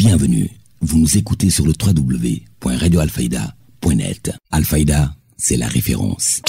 Bienvenue, vous nous écoutez sur le www.radioalfayda.net. Alfayda, c'est la référence.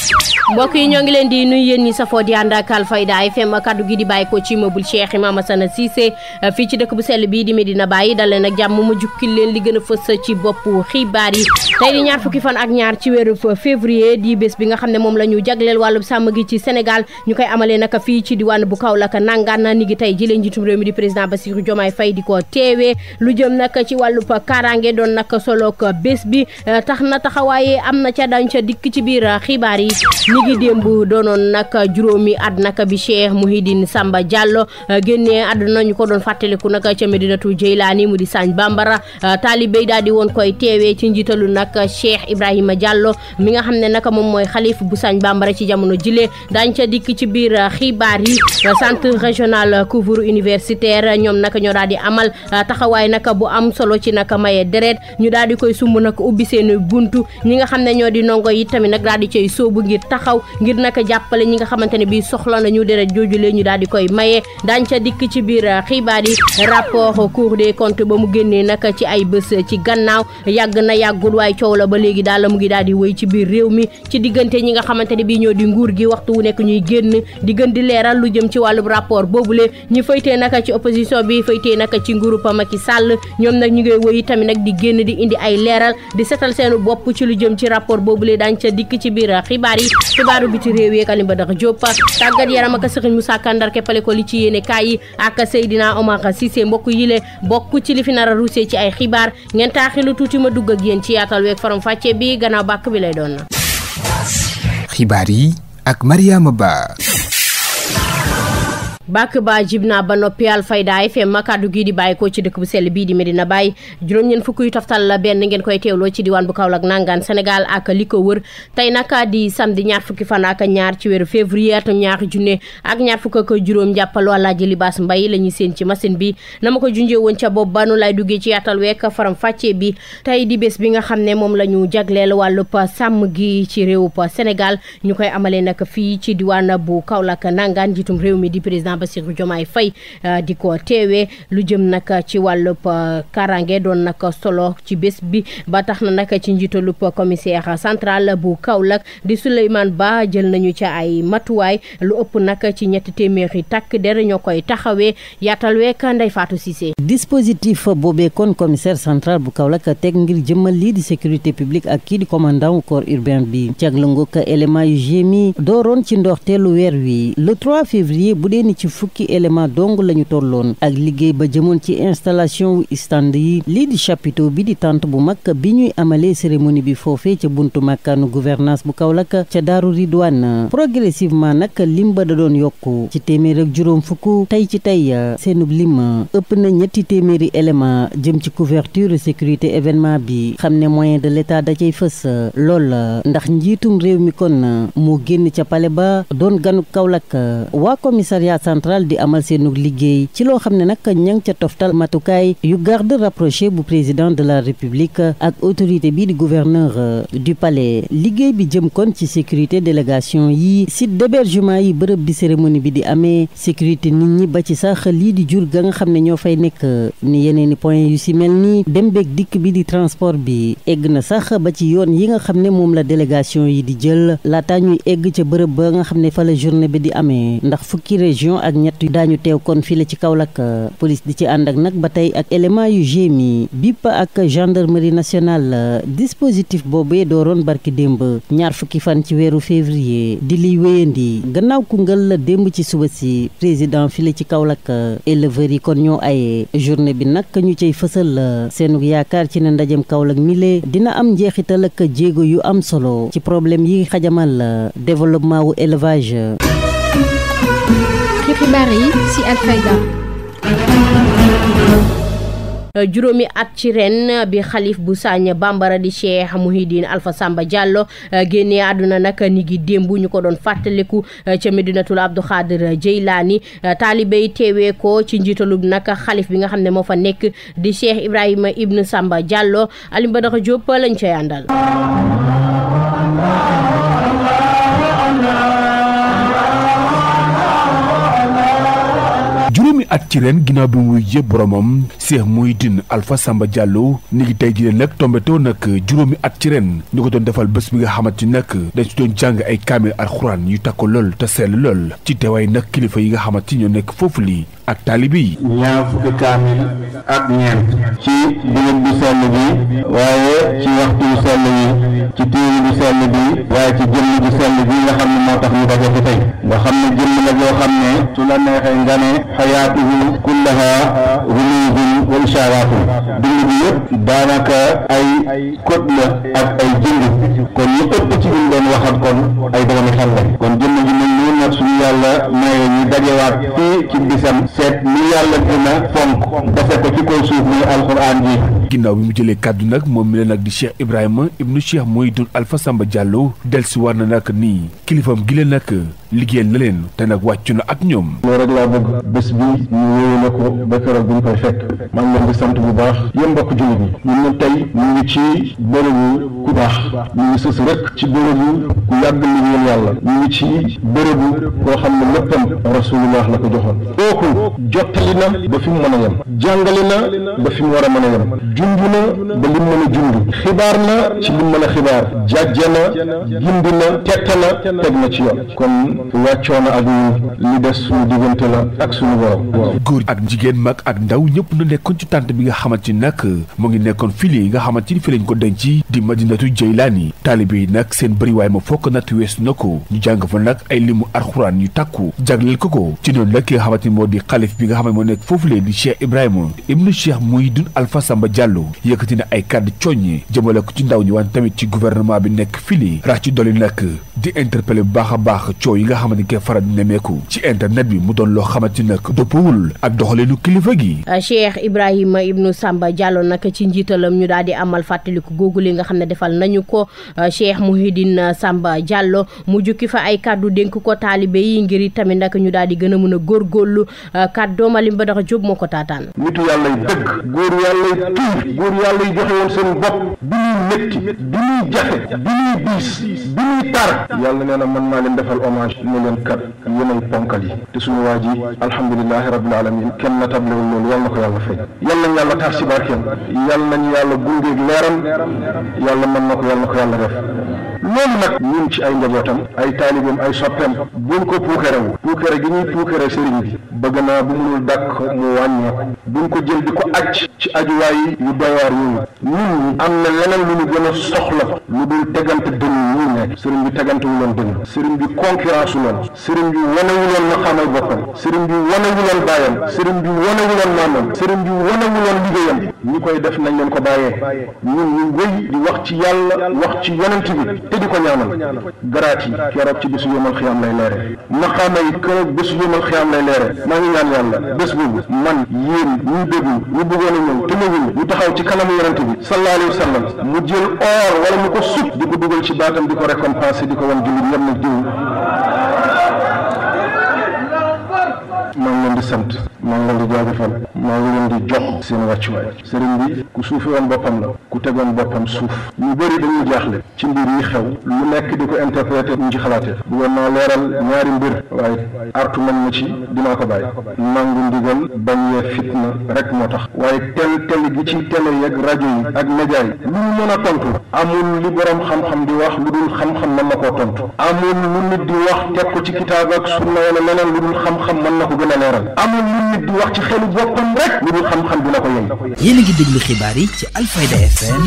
mbokk yi ñoo ngi leen di nuyu yéen ñi safoo di ànd ak Alfayda FM kaddu gi di bàyyi ko ci immeuble Cheikh Imam Assane Cissé fii ci dëkk bu sell bii di Medina Baye dal leen ak jàmm ma jukkil leen li gën a fës ci boppu xibaar yi tey di ñaar fukki fan ak ñaar ci weeru février di bés bi nga xam ne moom la ñu jagleel wàllu sàmm gi ci Sénégal ñu koy amalee naka fii ci diwaan bu Kaolack nangaan ni ngi tey jëlee njiitum réew mi di président Bassirou Diomaye Faye di ko teewee lu jëm nag ci wàllu kaaraange doon nag solook bés bi tax na taxawaaye am na ca dañ ca dikk ci biir xibaar yi ni ngi démb doonoon nag juróomi at nag bi Cheikh Mouhidine Samba Diallo génnee àdduna ñu ko doon fàttaliku nag ca Medinatu Jeylaani mu di Sagne Bambara taalibe daal di woon koy teewee ci njiitalu nag Cheikh Ibrahima Diallo mi nga xam ne nag moom mooy xalif bu Sagne Bambara ci jamono jile daañ ca dikk ci biir xibaar yi centre régional couvre universitaire ñoom nag ñoo daal di amal taxawaay nag bu am solo ci nag maye deret ñu daal di koy sumb nag ubbi seen buntu ñi nga xam ne ñoo di ndongo yi tamit nag daal di cay soobu ngir taxaw ngir naka jàppale ñi nga xamante ne bii soxla nañu deret joojule ñu daal di koy maye daañ ca dikk ci biir xibaar yi rapport Cour des comptes ba mu génnee naka ci ay bés ci gannaaw yàgg na yàggul waaye coow la ba léegi daal mu ngi daal di wéy ci biir réew mi ci diggante ñi nga xamante ne bii ñoo di nguur gi waxtu wu nekk ñuy génn di gën di leeral lu jëm ci wàllu rapport boobule ñu faytee naka ci opposition bi faytee naka ci nguurub Macky Sall ñoom nag ñu ngay wéy tamit nag di génn di indi ay leeral di setal seenu bopp ci lu jëm ci rapport boobule daañ ca dikk ci biir xibaar yi xibaaru biti réew yi Kalimba Dax Diop tàggat yaram ak Serigne Moussa Kandar keppale ko li ci yéene kaay yi ak Seydina Omar Cissé mbokk yile bokk ci li fi nar a ruusee ci ay xibaar ngeen taaxilu tuuti ma dugg ak yéen ci yaatal week faram fàcce bi gannaaw bàkk bi lay doon na xibaar yi ak Mariama Ba. bàkk ba jib naa ba noppi Alfayda FM kaddu gi di bàyyi ko ci dëkk bu sell bii di Medina Baye juróom-ñeent fukk yu toftal la benn ngeen koy teewloo ci diwaan bu Kaolack nangaan Sénégal ak li ko wër tey nag di samedi ñaar fukki fan ak ñaar ci weeru février atum ñaari junne ak ñaar fukk ak juróom jàppal Alaaji Libaas Mbay la ñuy seen ci machine bi na ma ko junjee woon ca bopp ba nu lay duggee ci yaatal week faram fàccee bi tey di bés bi nga xam ne moom la ñu jagleel wàllub sàmm gi ci réewub Sénégal ñu koy amalee nag fii ci diwaan bu Kaolack nangaan jiitum réew mi di président Bassirou Diomaye Faye di ko teewee lu jëm nag ci wàllub karange doon nag solo ci bés bi ba tax na nag ci njiitalub commissaire central bu Kaolack di Souleymane Ba jël nañu ca ay matuwaay lu ëpp nag ci ñetti téeméeri takk der ñoo koy taxawee yaatal week Ndeye Fatou Cissé. dispositif boobee kon commissaire central bu Kaolack teg ngir jëmmal lii di sécurité publique ak kii di commandant corps urbain bi caglangook élément yu GMI dooroon ci ndoorteelu weer wi le 3 février bu dee ni ci fukki élément dong lañu tolloon ak liggéey ba jëmoon ci installation wu stand yi lii di chapiteau bi di tente bu mag bi ñuy amalee cérémonie bi foofee ca buntu makkaanu gouvernance bu Kaolack ca Daaru Ridwaan progressivement nag lim ba da doon yokku ci téeméer ak juróom fukk tey ci tey seenub lim ëpp na ñetti téeméeri élément jëm ci couverture sécurité événement bi xam ne moyen de l'état da cay fës lool ndax njiitum réew mi kon moo génn ca pale ba doon ganu Kaolack waa commissariat central di amal seenug liggéey ci loo xam ne nag ña ngi ca toftal matukaay yu garde rapproché bu président de la république ak autorité bi di gouverneur du palais liggéey bi jëm kon ci sécurité délégation yi site d'hébergement yi bërëb bi cérémonie bi di amee sécurité nit ñi ba ci sax lii di jur ga nga xam ne ñoo fay nekk ni yeneeni point yu si mel ni dem beeg dikk bi di transport bi egg na sax ba ci yoon yi nga xam ne moom la délégation yi di jël laata ñuy egg ca bërëb ba nga xam ne fa la journée bi di amee ndax fukki région ak ñett daañu teew kon fii la ci Kaolack police di ci ànd ak nag ba tey ak élément yu GMI BIP ak gendarmerie nationale dispositif boobee dooroon barki démb ñaar fukki fan ci weeru février di liy wéyandi gannaaw Koungheul la démb ci suba si président fii la ci Kaolack éleveurs yi kon ñoo aye journée bi nag ñu cay fësal seenu yaakaar ci ne ndajem Kaolack mile dina am njeexital ak jéego yu am solo ci problème yi xajamal développement wu élevage. xibaar yi ci Alfayda. juróomi at ci ren bi xalif bu Sagne Bambara di Cheikh Mouhidine Alpha Samba Diallo génnee àdduna nag ni ngi démb ñu ko doon fàttaliku ca Medinatul Abdou Khadir Jeylaani taalibe yi teewee ko ci njiitalub nag xalif bi nga xam ne moo fa nekk di Cheikh Ibrahima Ibn Samba Diallo Alim Badara Diop lañ cay àndal. juróomi at ci ren ginnaaw bi muy yëpp boromam Cheikh Mouhidine Alpha Samba Diallo ni ngi tey jii nag tombetoo nag juróomi at ci ren ñu ko doon defal bés bi nga xamante ni nag dañ si doon jàng ay kaamil alxuraan yu takko lool te sell lool ci teewaay nag kilifa yi nga xamante ni ñoo nekk foofu lii ak taalibe yi. ñaar fukki kaamil ak ñeent ci bërëb bu sell bi waaye ci waxtu bu sell bi ci téere bu sell bi waaye ci jëmm bu sell bi nga xam ne moo tax ñu daje fi tey nga xam ne jëmm la boo xam ne su la neexee nga ne xayaatuhu kullaha rumuzun wa ishaaraatun dund bi yëpp daanaka ay code la ak ay jënd kon ñu ëpp ci ñu doon waxat kon ay doomi xel la kon jëmm ji mel noonu nag suñu yàlla maye ñu dajewaat fii ci bisam seet ni yàlla dina fonk defe ko ci kaw suuf muy alxuraan ji. ginnaaw bi mu jëlee kàddu nag moom mi la nag di Cheikh Ibrahima ibnu Cheikh Mouhidine Alpha Samba Diallo delsi war na nag nii kilifam gi leen nag liggéeyal na leen te nag wàccu na ak ñoom. loolu rek laa bëgg bés bi ñu wéyee na ko ba keroog bu ñu koy fekk maa ngi leen di sant bu baax yéen mbokk jullit ñi ñun ñun tey ñu ngi ci bërëbu ku baax ñu ngi sës rek ci bërëbu ku yàgg liggéeyal yàlla ñu ngi ci bërëbu koo xam ne léppam rasulullah la ko joxoon kooku jottali na ba fi mu mën a yem jàngale na ba fi mu war a mën a yem junj na ba lim mën a junj xibaar na ci lim mën a xibaar jàjje na gindi na tette na teg na ci yoon kon wàccoona ak li des suñu diggante la ak suñu borom. góor ak jigéen mag ak ndaw ñëpp na nekkoon ci tànt bi nga xamante ni nag mu ngi nekkoon fii nga xamante ni fi lañ ko denc di Madinatu Jeylaani taalibe yi nag seen bëriwaay ma fokk nat weesu na ko ñu jàng fa nag ay limu alxuraan yu takku jagleel ko ci noonu la ki nga xamante ni moo di xalif bi nga xam ne moo nekk foofu lee di Cheikh Ibrahima ibnu Cheikh Mouhidine Alpha Samba Diallo yëkkati na ay kàddu coññe jëmale ko ci ndaw ñi waan tamit ci gouvernement bi nekk fii rax ci dolli nag di interpeller bu baax a baax coow yi nga xamante ni koy faral di nemeeku ci internet bi mu doon loo xamante ni nag dëppawul ak doxaleenu kilifa gi. Cheikh Ibrahima ibnu Samba Diallo nag ci njiitalam ñu daal di amal fàttaliku googu li nga xam ne defal nañu ko Cheikh Mouhidine Samba Diallo mu jukki fa ay kàddu dénk ko taalibe yi ngir tamit nag ñu daal di gën a mën a góorgóorlu kàddoom Alim Badara Diop moo ko taataan. nitu yàlla yi dëgg góor yàlla yi tuur góor yàlla yi joxe woon seen bopp bi ñuy métti bi ñuy jafe bi ñuy diis bi ñuy tar yàlla nee na man maa leen defal hommage ne leen kat yéenay ponkal yi te suñu waa ji alhamdulilahi rabbil alamin kenn na tablewul loolu yàlla na ko yàlla fay yàlla nañ yàlla tax si barkeem yàlla nañu yàlla gungeeg leeram yàlla mën na ko yàlla na ko yàlla def loolu nag ñun ci ay njabootam ay taalibeem ay soppeem buñ ko puukarewu puukare gi ñuy puukare sëriñ bi bëgg naa bu munul dàkk mu wàññeeku buñ ko jël di ko acc ci ajuwaay yu doywaar yooyu ñun am na leneen lu ñu gën a soxla lu dul tegante dënn ñu nekk sëriñ bi tegante wu loon dënn sëriñ bi concurrence wu loon sëriñ bi wanewu loon na xamay boppam sëriñ bi wanewu loon baayam sëriñ bi wanewu loon maamam sëriñ bi wanewu loon liggéeyam ñi koy def nañ leen ko bàyyee ñun ñu wéy di wax ci yàlla wax ci yonent bi te di ko ñaanal garaat yi keroog ci bésu yómal xiyaam lay leere maqaama yi keroog bésu yómal xiyaam lay leere maa ngi ñaan yàlla bés boobu man yéen ñu déglu ñu bëggoon a ñëw te ñëwul ñu taxaw ci kanamu yonent bi sallallahu alayhi wa sallam mu jël or wala mu ko sut di ko dugal ci baatam di ko récompenser di ko wan jullit yem na jiw maa ngi leen di sant maa ngi leen di jaajëfal maa ngi leen di jox seen wàccuwaay sëriñ bi ku suufi woon boppam la ku tegoon boppam suuf ñu bëri dañuy jaaxle ci mbir yi xew lu nekk di ko interpréter ñu ci xalaate bëggoon naa leeral ñaari mbir waaye artu man ma ci dinaa ko bàyyi nangu ndigal bañ yee fitna rek moo tax waaye tel gi ci télé yeeg rajo yi ak média yi lu ñu mën a tontu amul li borom xam-xam di wax lu dul xam-xam mën na koo tontu amul lu nit di wax teg ko ci kitaab ak sunna wala leneen lu dul xam-xam mën na ko gën a leeral amul lu nit di wax ci xelu boppam rek lu dul xam-xam dina ko yey. yéen a ngi déglu xibaar yi ci Alfayda FM.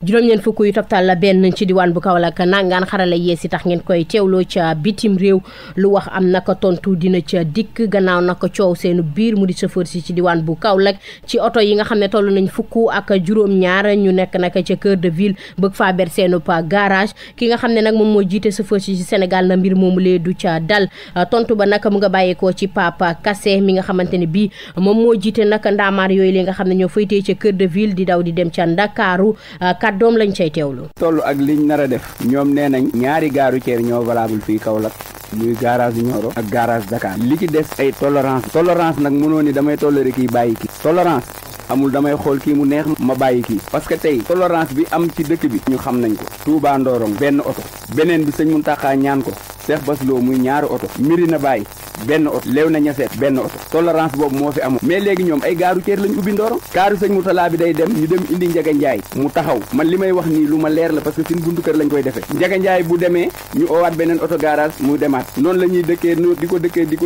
juróom-ñeent fukk yu toftal la benn ci diwaan bu Kaolack nangaan xarala yees yi tax ngeen koy teewloo ca bitim réew lu wax am naka tontu dina ca dikk gannaaw naka coow seenu biir mu di chauffeur si ci diwaan bu Kaolack ci oto yi nga xam ne toll nañ fukk ak juróom-ñaar ñu nekk naka ca cœur de ville bëgg faa ber seenu pa garage ki nga xam ne nag moom moo jiite chauffeur si ci Sénégal na mbir moomu lee du ca dal tontu ba naka mu nga bàyyeekoo ci Papa Kassé mi nga xamante ne bii moom moo jiite naka ndaamaar yooyu li nga xam ne ñoo faytee ca cœur de ville di daw di dem ca Ndakaaru doom lañ cay teewlu. toll ak liñ nar a def ñoom nee nañ ñaari gaaru ceer ñoo valable fii Kaolack muy garage Nioro ak garage Dakar li ci des ay tolérance nag mënoo ni damay toléré kii bàyyi kii tolérance amul damay xool kii mu neex ma bàyyi kii parce que tey tolérance bi am ci dëkk bi ñu xam nañ ko Touba Ndorong benn oto beneen bi sëñ Mountakha ñaan ko Cheikh Basloo muy ñaari oto Mirina Baye benn oto Léona Niassène benn oto tolérance boobu moo fi amoon mais léegi ñoom ay gaaru ceer lañ ubbi Ndorong kaaru sëñ Moutala bi day dem ñu dem indi Njaga Njaay mu taxaw man li may wax nii lu ma leer la parce que suñ buntu kër lañ koy defee Njaga Njaay bu demee ñu oowaat beneen oto garage mu demaat noonu la ñuy dëkkee di ko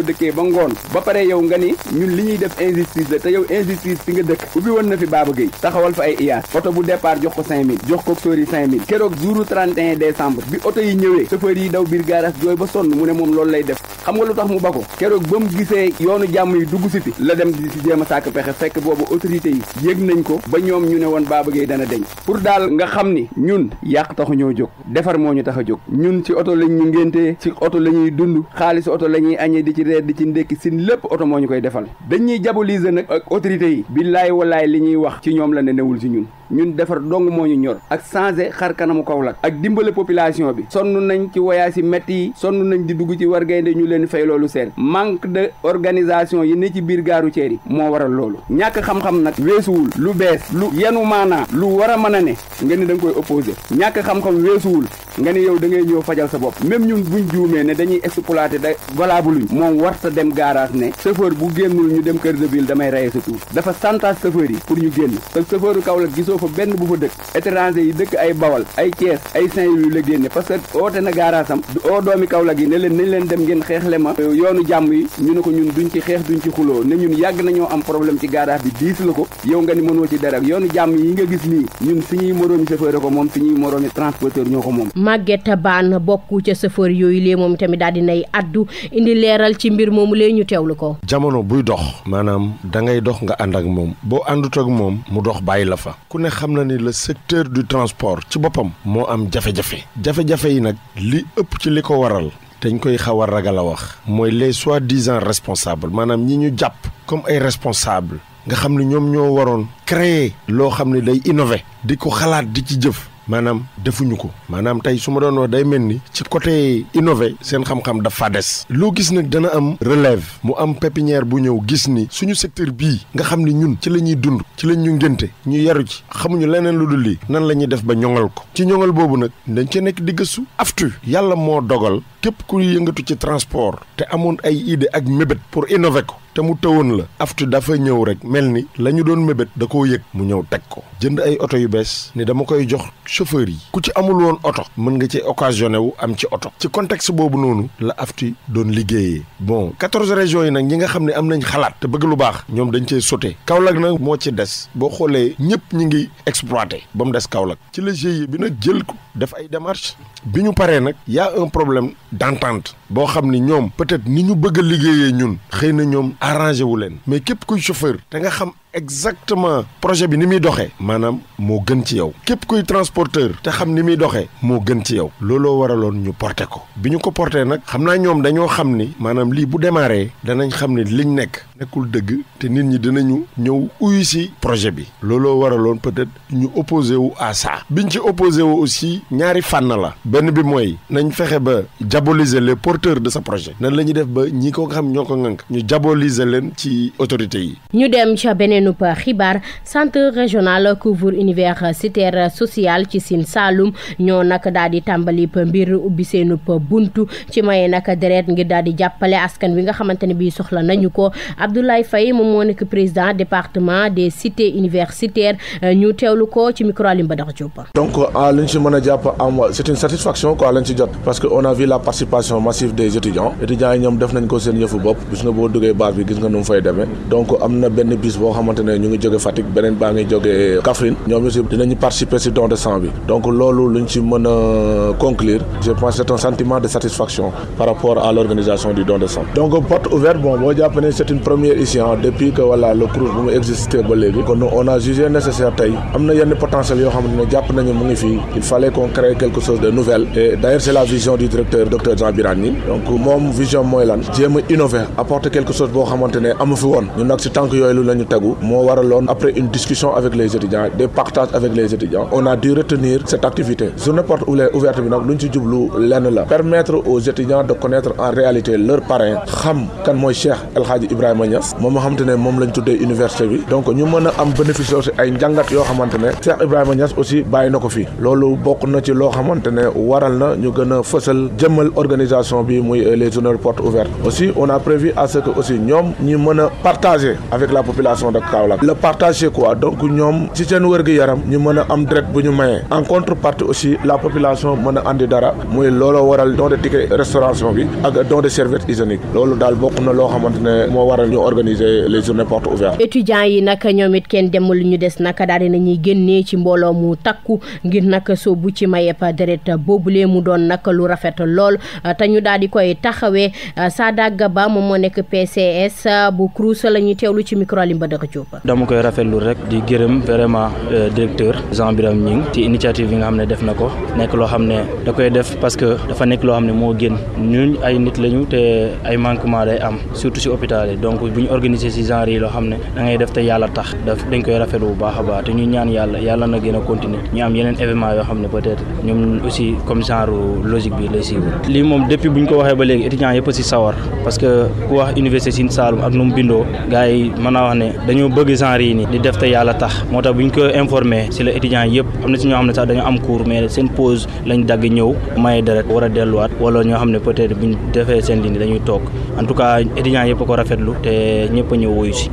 dëkkee ba ngoon ba pare yow nga ni ñun li ñuy def injustice la te yow injustice fi nga dëkk ubbi woon na fi Baba Gueye taxawal fa ay IAS oto bu départ jox ko 5000 jox ko sóori 5000 keroog jouru 31 décembre bi oto yi ñëwee chauffeur yi daw biir garage jooy ba sonn mu ne moom loolu lay def xam nga lu tax mu ba ko keroog ba mu gisee yoonu jàmm yi dugg si fi la dem di si jéem a sàkk pexe fekk boobu autorité yi yëg nañ ko ba ñoom ñu ne woon Baba Gueye dana deñ pour daal nga xam ni ñun yàq taxu ñoo jóg defar moo ñu tax a jóg ñun ci oto lañ ñu ngéntee ci oto la ñuy dund xaalis oto la ñuy añee di ci reer di ci ndékki sin lépp oto moo ñu koy defal dañuy diaboliser nag ak autorité yi billaay wallaay li ñuy wax ci ñoom la ne newul ci ñun defar dong moo ñu ñor ak changer xar kanamu Kaolack ak dimbale population bi sonn nañ ci voyage yi métti yi sonn nañ di dugg ci war gaynde ñu leen fay loolu seen manque de organisation yi ne ci biir gaaru ceer yi moo waral loolu ñàkk xam-xam nag weesuwul lu bees lu yenu maanaa lu war a mën a ne nga ni da nga koy opposé ñàkk xam-xam weesuwul nga ni yow da ngay ñëw fajal sa bopp même ñun buñ juumee ne dañuy exploité da valable luñ moom warta dem garage ne chauffeur bu génnul ñu dem kër de ville damay reye sa tuur dafa santage chauffeur yi pour ñu génn te chauffeur Kaolack gisoo fa benn bu fa dëkk étranger yi dëkk ay Bawal ay Thiès ay Saint-Louis la génne parce que oote na garage am oo doomi Kaolack yi ne leen nañ leen dem ngeen xeexle ma yoonu jàmm yi ñu ne ko ñun duñ ci xeex duñ ci xuloo ne ñun yàgg nañoo am problème ci garage bi diis la ko yow nga ni mënoo ci dara yoonu jàmm yi nga gis nii ñun suñuy moroomi chauffeur ko moom suñuy moroomi transporteur ñoo ko moom Maguette Bane bokk ca chauffeur yooyu lee moom tamit daal dinay addu indi leeral ci mbir moomu lee ñu teewlu ko jamono buy dox maanaam da ngay dox nga ànd ak moom boo àndut ak moom mu dox bàyyi la fa ku ne xam na ni le secteur du transport ci boppam moo am jafe-jafe yi nag li ëpp ci li ko waral dañ koy xaw a ragal a wax mooy les soi-disant responsables maanaam ñi ñu jàpp comme ay responsables nga xam ne ñoom ñoo waroon créer loo xam ne day innover di ko xalaat di ci jëf maanaam defuñu ko maanaam tey su ma doon wax day mel ni ci côté innové seen xam-xam dafa des loo gis nag dana am relève mu am pépinière bu ñëw gis ni suñu secteur bii nga xam ni ñun ci la ñuy dund ci la ñu ngénte ñu yaru ci xamuñu leneen lu dul lii nan la ñuy def ba ñoŋal ko ci ñoŋal boobu nag dañ ci nekk di gëstu aftu yàlla moo dogal képp ku yëngatu ci transport te amoon ay idée ak mébét pour innover ko te mu tëwoon la aftu dafa ñëw rek mel ni la ñu doon mébét da koo yëg mu ñëw teg ko jënd ay oto yu bees ni dama koy jox chauffeur yi ku ci amul woon oto mën nga ci occasionné wu am ci oto ci contexte boobu noonu la aftu doon liggéeyee bon 14 régions yi nag ñi nga xam ne am nañ xalaat te bëgg lu baax ñoom dañ cee sauté Kaolack nag moo ci des boo xoolee ñëpp ñi ngi exploité ba mu des Kaolack ci la GIE bi nag jël ko def ay démarches bi ñu paree nag y a un problème d'entente boo xam ni ñoom peut-être ni ñu bëgg a liggéeyee ñun xëy na ñoom arrangé wu leen mais képp kuy chauffeur te nga xam exactement projet bi ni muy doxee maanaam moo gën ci yow képp kuy transporteur te xam ni muy doxee moo gën ci yow looloo waraloon ñu porté ko bi ñu ko porté nag xam naa ñoom dañoo xam ni maanaam lii bu démarré danañ xam ni liñ nekkul dëgg te nit ñi dinañu ñëw uyu si projet bi looloo waraloon peut-être ñu opposé wu à ça biñ ci opposé wu aussi ñaari fànn la benn bi mooy nañ fexe ba diaboliser les porteurs de ce projet nan la ñuy def ba ñi ko xam ñoo ko ŋànk ñu diaboliser leen ci autorités yi. ñu dem ca beneen xibaar centre régional couvre universitaire social ci Sine Saloum ñoo nag daal di tàmbali mbir ubbi seenu buntu ci maye nag deret ngir daal di jàppale askan wi nga xamante ne bii soxla nañu ko Abdoulaye Faye moom moo nekk président département des cités universitaires ñu teewlu ko ci micro Alim Badara Diop. donc lañ ci mën a jàpp am c'est une satisfaction quoi lañ ci jot parce que on a vu la participation massive des étudiants yi ñoom def nañ ko seen yëfu bopp gis nga boo duggee base bi gis nga nu mu fay demee donc am na benn bis boo xamante ne ñu ngi jóge Fatick beneen baa ngi jóge Kaffrine ñoom aussi dinañu participer ci don de sang bi donc loolu luñ ci mën a conclure je pense c'est un sentiment de satisfaction par rapport à l'organisation du don de sang donc porte ouverte bon boo jàpp ne c'est une première ici depuis que voilà le CROUS bu mu existé ba léegi kon on a jugé nécessaire tey am na yenn potentiel yoo xamante ne jàpp nañu mu ngi fii il fallait qu'on crée quelque chose de nouvel et d'ailleurs c'est la vision du directeur docteur Jean Birane donc moom vision mooy lan jéem a innover apporter quelque chose boo xamante ne amu fi woon ñun nag ci tànk yooyu lu la ñu tegu moo waraloon après une discussion avec les étudiants des partages avec les étudiants on a dû retenir cette activité journée porte ouverte bi nag lu ñu ci jublu lenn la permettre aux étudiants de connaître en réalité leur parrain xam kan mooy Cheikh El Hadji Ibrahima Niass moom nga xamante ne moom lañ tuddee université bi donc ñu mën a am bénéfice aussi ay njàngat yoo xamante ne Cheikh Ibrahima Niass aussi bàyyi na ko fi loolu bokk na ci loo xamante ne waral na ñu gën a fësal jëmmal organisation bi muy les journées portes ouvertes aussi on a prévu à ce que aussi ñoom ñi mën a partager avec la population de Kaolack le partage c'est quoi donc ñoom ci seen wér-gu-yaram ñu mën a am deret bu ñu mayee en contrepartie aussi la population mën a andi dara muy looloo waral don de ticket restauration bi ak don de serviette hygiénique loolu daal bokk na loo xamante ne moo waral ñu organiser les journées portes ouvertes. étudiants yi nag ñoom it kenn demul ñu des nag daal di nañuy génnee ci mbooloo mu takku ngir nag soobu ci mayeb deret boobule mu doon nag lu rafet lool te ñu daal di koy taxawee Sadaga Ba moom moo nekk PCS bu CROUS la ñuy teewlu ci micro Limba Dëkk Diop. dama koy rafetlu rek di gërëm vraiment directeur Jean Birame Gning ci initiative bi nga xam ne def na ko nekk loo xam ne da koy def parce que dafa nekk loo xam ne moo gën ñun ay nit lañu te ay manquement day am surtout ci hôpital yi donc bu ñu organiser ci genre yi loo xam ne da ngay def te yàlla tax dañ koy rafetlu bu baax a baax te ñu ñaan yàlla na gën a continuer ñu am yeneen événement yoo xam ne peut-être ñoom aussi comme genre logique bi lay suivre lii moom depuis bu ñu ko waxee ba léegi étudiants yëpp ci sawar parce que ku wax université Sine Saloum ak nu mu bindoo gars yi mën naa wax ne dañoo bëgg genre yi nii di def te yàlla tax moo tax bu ñu ko informé ci la étudiants yëpp am na ci ñoo xam ne sax dañoo am cours mais seen pause lañ dagg ñëw maye deret war a delluwaat wala ñoo xam ne peut-être buñ defee seen ligne dañuy toog en tout cas étudiants yëpp ko rafetlu te ñëpp a ñëw wuyu ci.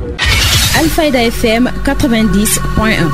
Alfayda FM 90.1.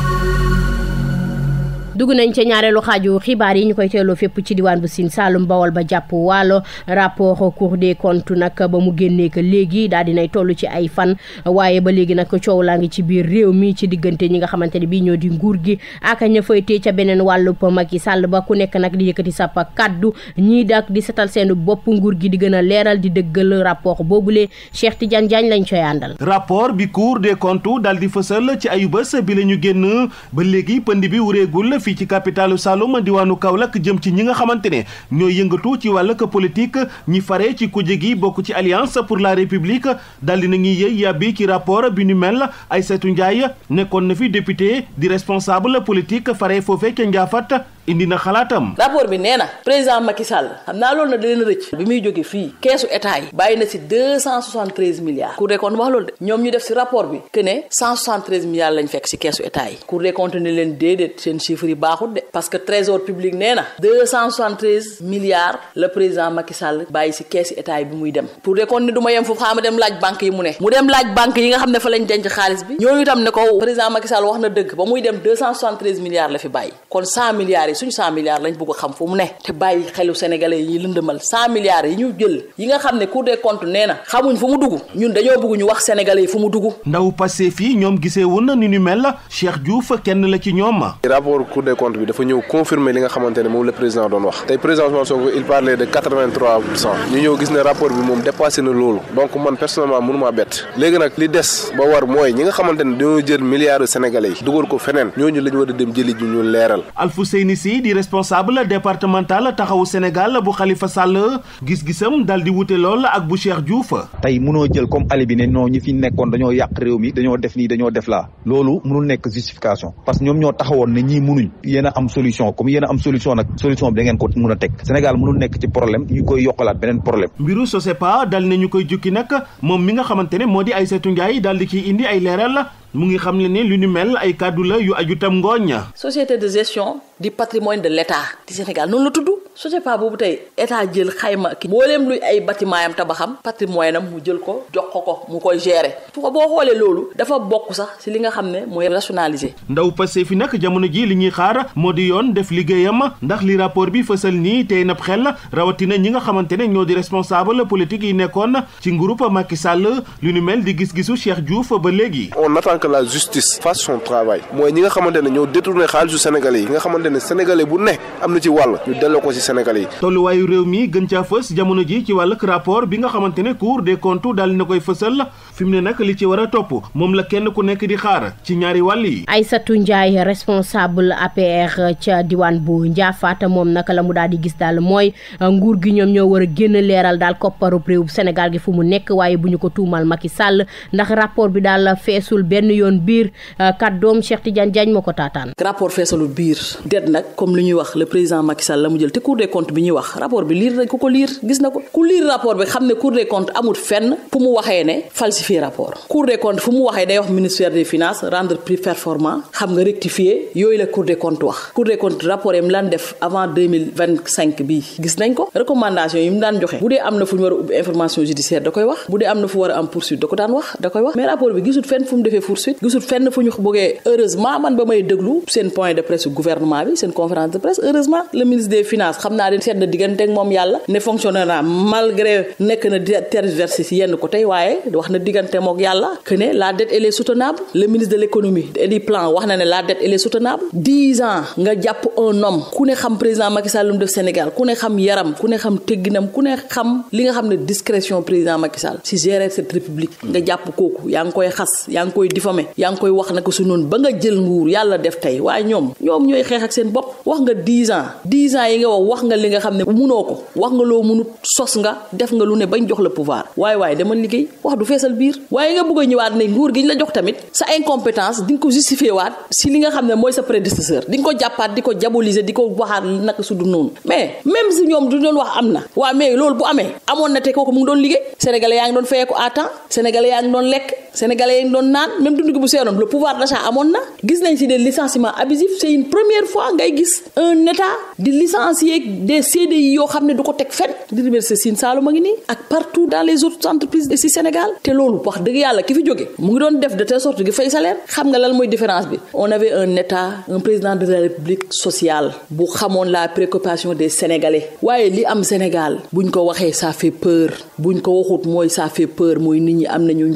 dugg nañ ca ñaareelu xaaju xibaar yi ñu koy teeloo fépp ci diwaan bu Sine Saloum Bawol ba jàpp Waalo rapport Cour des comptes nag ba mu génnee ko léegi daal dinay toll ci ay fan waaye ba léegi nag coow laa ngi ci biir réew mi ci diggante ñi nga xamante ne bii ñoo di nguur gi ak ña fay tee ca beneen wàllub Macky Sall ba ku nekk nag di yëkkati sàpp kaddu ñii dak di setal seen bopp nguur gi di gën a leeral di dëggal rapport boobule Cheikh Tidiane Diagne lañ coy àndal. rapport bi Cour des comptes daal di fësal ci ayu bés bi la ñu génn ba léegi pënd bi wureegul fii ci capitalu Saloum diwaanu Kaolack jëm ci ñi nga xamante ne ñooy yëngatu ci wàllug politique ñi fare ci kujje gi bokk ci alliance pour la république daal di nañuy yëy yàbbi ci rapport bi ñu mel Aïssatou Ndiaye nekkoon na fi député di responsable politique fare foofee ca Ndiafat indi na xalaatam. rapport bi nee na président Macky Sall xam naa loolu na da leen rëcc bi muy jóge fii keesu état yi bàyyi na si 273 milliards Cour des comptes wax loolu de ñoom ñu def si rapport bi que ne 173 milliards lañ fekk si keesu état yi Cour des comptes ne leen déedéet seen chiffres yi baaxul de parce que trésor public nee na 273 milliards le président Macky Sall bàyyi si keesu état yi bi muy dem Cour des comptes ne du ma yem foofu xaama dem laaj banque yi mu dem laaj banque yi nga xam ne fa lañ denc xaalis bi ñooñu itam ne ko président Macky Sall wax na dëgg ba muy dem 273 milliards la fi bàyyi kon 100 milliards suñu 100 milliards lañ bëgg a xam fu mu ne te bàyyi xelu sénégalais yi lëndëmal 100 milliards yi ñu jël yi nga xam ne Cour des comptes nee na xamuñ fu mu dugg ñun dañoo bëgg ñu wax sénégalais yi fu mu dugg. ndaw passé fii ñoom gisee woon na ni ñu mel Cheikh Diouf kenn la ci ñoom. rapport Cour des comptes bi dafa ñëw confirmer li nga xamante ne moom le président doon wax tey président Ousmane Sonko il parlait de 83% ñu ñëw gis ne rapport bi moom dépassé na loolu donc man personnellement mënuma bett léegi nag li des ba war mooy ñi nga xamante ne dañoo jël milliards sénégalais yi dugal ko feneen ñooñu lañ war a dem jëli ñu leeral. Alfousseyni Sy di responsable départemental taxawu Sénégal bu Khalifa Sall gis-gisam dal di wute lool ak bu Cheikh Diouf. tey mënoo jël comme ali bi ne non ñi fi nekkoon dañoo yàq réew mi dañoo def nii dañoo def laa loolu mënul nekk justification parce que ñoom ñoo taxawoon ne ñii mënuñ yéen a am solution comme yéen a am solution nag solution bi da ngeen ko mën a teg Sénégal mënul nekk ci problème ñu koy yokkalaat beneen problème. mbiru Sosepa dal ne ñu koy jukki nag moom mi nga xamante ne moo di Aïssatou Ndiaye dal di ciy indi ay leeral mu ngi xam ne lu ñu mel ay kàddu la yu aju tam ngooñ. société de gestion du patrimoine de l'État du Sénégal noonu la tudd Sosepa boobu tey état jël xayma ki mbooleem luy ay bâtiment yam tabaxam patrimoine am mu jël ko jox ko mu koy gérer fu ko boo xoolee loolu dafa bokk sax ci li nga xam ne mooy rationaliser. ndaw passé fi nag jamono ji li ñuy xaar moo di yoon def liggéeyam ndax li rapport bi fësal nii tey nab xel rawatina ñi nga xamante ne ñoo di responsable politique yi nekkoon ci groupe Macky Sall lu ñu mel di gis-gisu Cheikh Diouf ba léegi. on attend que la justice fasse son travail mooy ñi nga xamante ne ñoo détourné xaalisu sénégalais yi nga xamante ne sénégalais bu ne am na ci wàll ñu delloo ko ci Sénégalais yi. tolluwaayu réew mi gën caa fës jamono ji ci wàllug rapport bi nga xamante ne Cour des comptes daal na koy fësal fi mu ne nag li ci war a topp moom la kenn ku nekk di xaar ci ñaari wàll yi. Aïssatou Ndiaye responsable APR ca diwaan bu Ndiafate moom naka la mu daal di gis daal mooy nguur gi ñoom ñoo war a génn leeral daal kopparu réew Sénégal gi fu mu nekk waaye bu ñu ko tuumal Macky Sall ndax rapport bi daal feesul benn yoon biir kàddoom Cheikh Tidiane Diagne moo ko taataan. rapport feesalul biir det nag comme li ñuy wax le président Macky Sall la mu jël te Cour des comptes bi ñuy wax rapport bi liir nañ ko liir gis na ko ku liir rapport bi xam ne Cour des comptes amul fenn fu mu waxee ne falsifier rapport Cour des comptes fu mu waxee day wax ministère des finances rendre plus performant xam nga rectifier yooyu la Cour des comptes wax Cour des comptes rapport yi mu daan def avant 2025 bi gis nañ ko recommandation yi mu daan joxe bu dee am na fu ñu war a ubbi information judiciaire da koy wax bu dee am na fu war a am poursuite da ko daan wax da koy wax mais rapport bi gisul fenn fu mu defee poursuite gisul fenn fu ñu bëggee heureusement man ba may déglu seen point de presse gouvernement bi seen conférence de presse heureusement le ministre des finances xam naa den seet na diggante ak moom yàlla ne fonctionnaire malgré nekk na tergiversé si yenn côté waaye wax na diggante mook yàlla que ne la dette elle est soutenable le ministre de l'économie et du plan wax na ne la dette elle est soutenable 10 ans nga jàpp un homme ku ne xam président Macky Sall lu mu def Sénégal ku ne xam yaram ku ne xam tegginam ku ne xam li nga xam ne discrétion président Macky Sall si gérer cette république nga jàpp kooku yaa ngi koy xas yaa ngi koy diffamer yaa ngi koy wax naka su noonu ba nga jël nguur yàlla def tey waaye ñoom ñooy xeex ak seen bopp wax nga 10 ans yi nga wax nga li nga xam ne munoo ko wax nga loo munut sos nga def nga lu ne bañ jox la pouvoir waaye demal liggéey wax du feesal biir waaye nga bëgg a ñëwaat ne nguur gi ñu la jox tamit sa incompétence di nga ko justifier waat si li nga xam ne mooy sa prédécesseur di nga ko jàppaat di ko diaboliser di ko waxaat naka su du noonu mais même si ñoom du doon wax am na waaw mais loolu bu amee amoon na te kooku mu ngi doon liggéey sénégalais yaa ngi doon fayee ko à temps sénégalais yaa ngi doon lekk sénégalais yaa ngi doon naan même dund gi bu seenoon le pouvoir d'achat amoon na gis nañ si des licenciements abusifs c'est une première fois ngay gis un état di licencier des CDI yoo xam ne du ko teg fenn l'université Sine Saloum a ngi nii ak partout dans les autres entreprises ici Sénégal te loolu wax dëgg yàlla ki fi jóge mu ngi doon def de telle sorte gi fay salaire xam nga lan mooy différence bi on avait un état un président de la république sociale bu xamoon la préoccupation des sénégalais waaye li am Sénégal buñ ko waxee ça fait peur buñ ko waxut mooy ça fait peur mooy nit ñi am nañu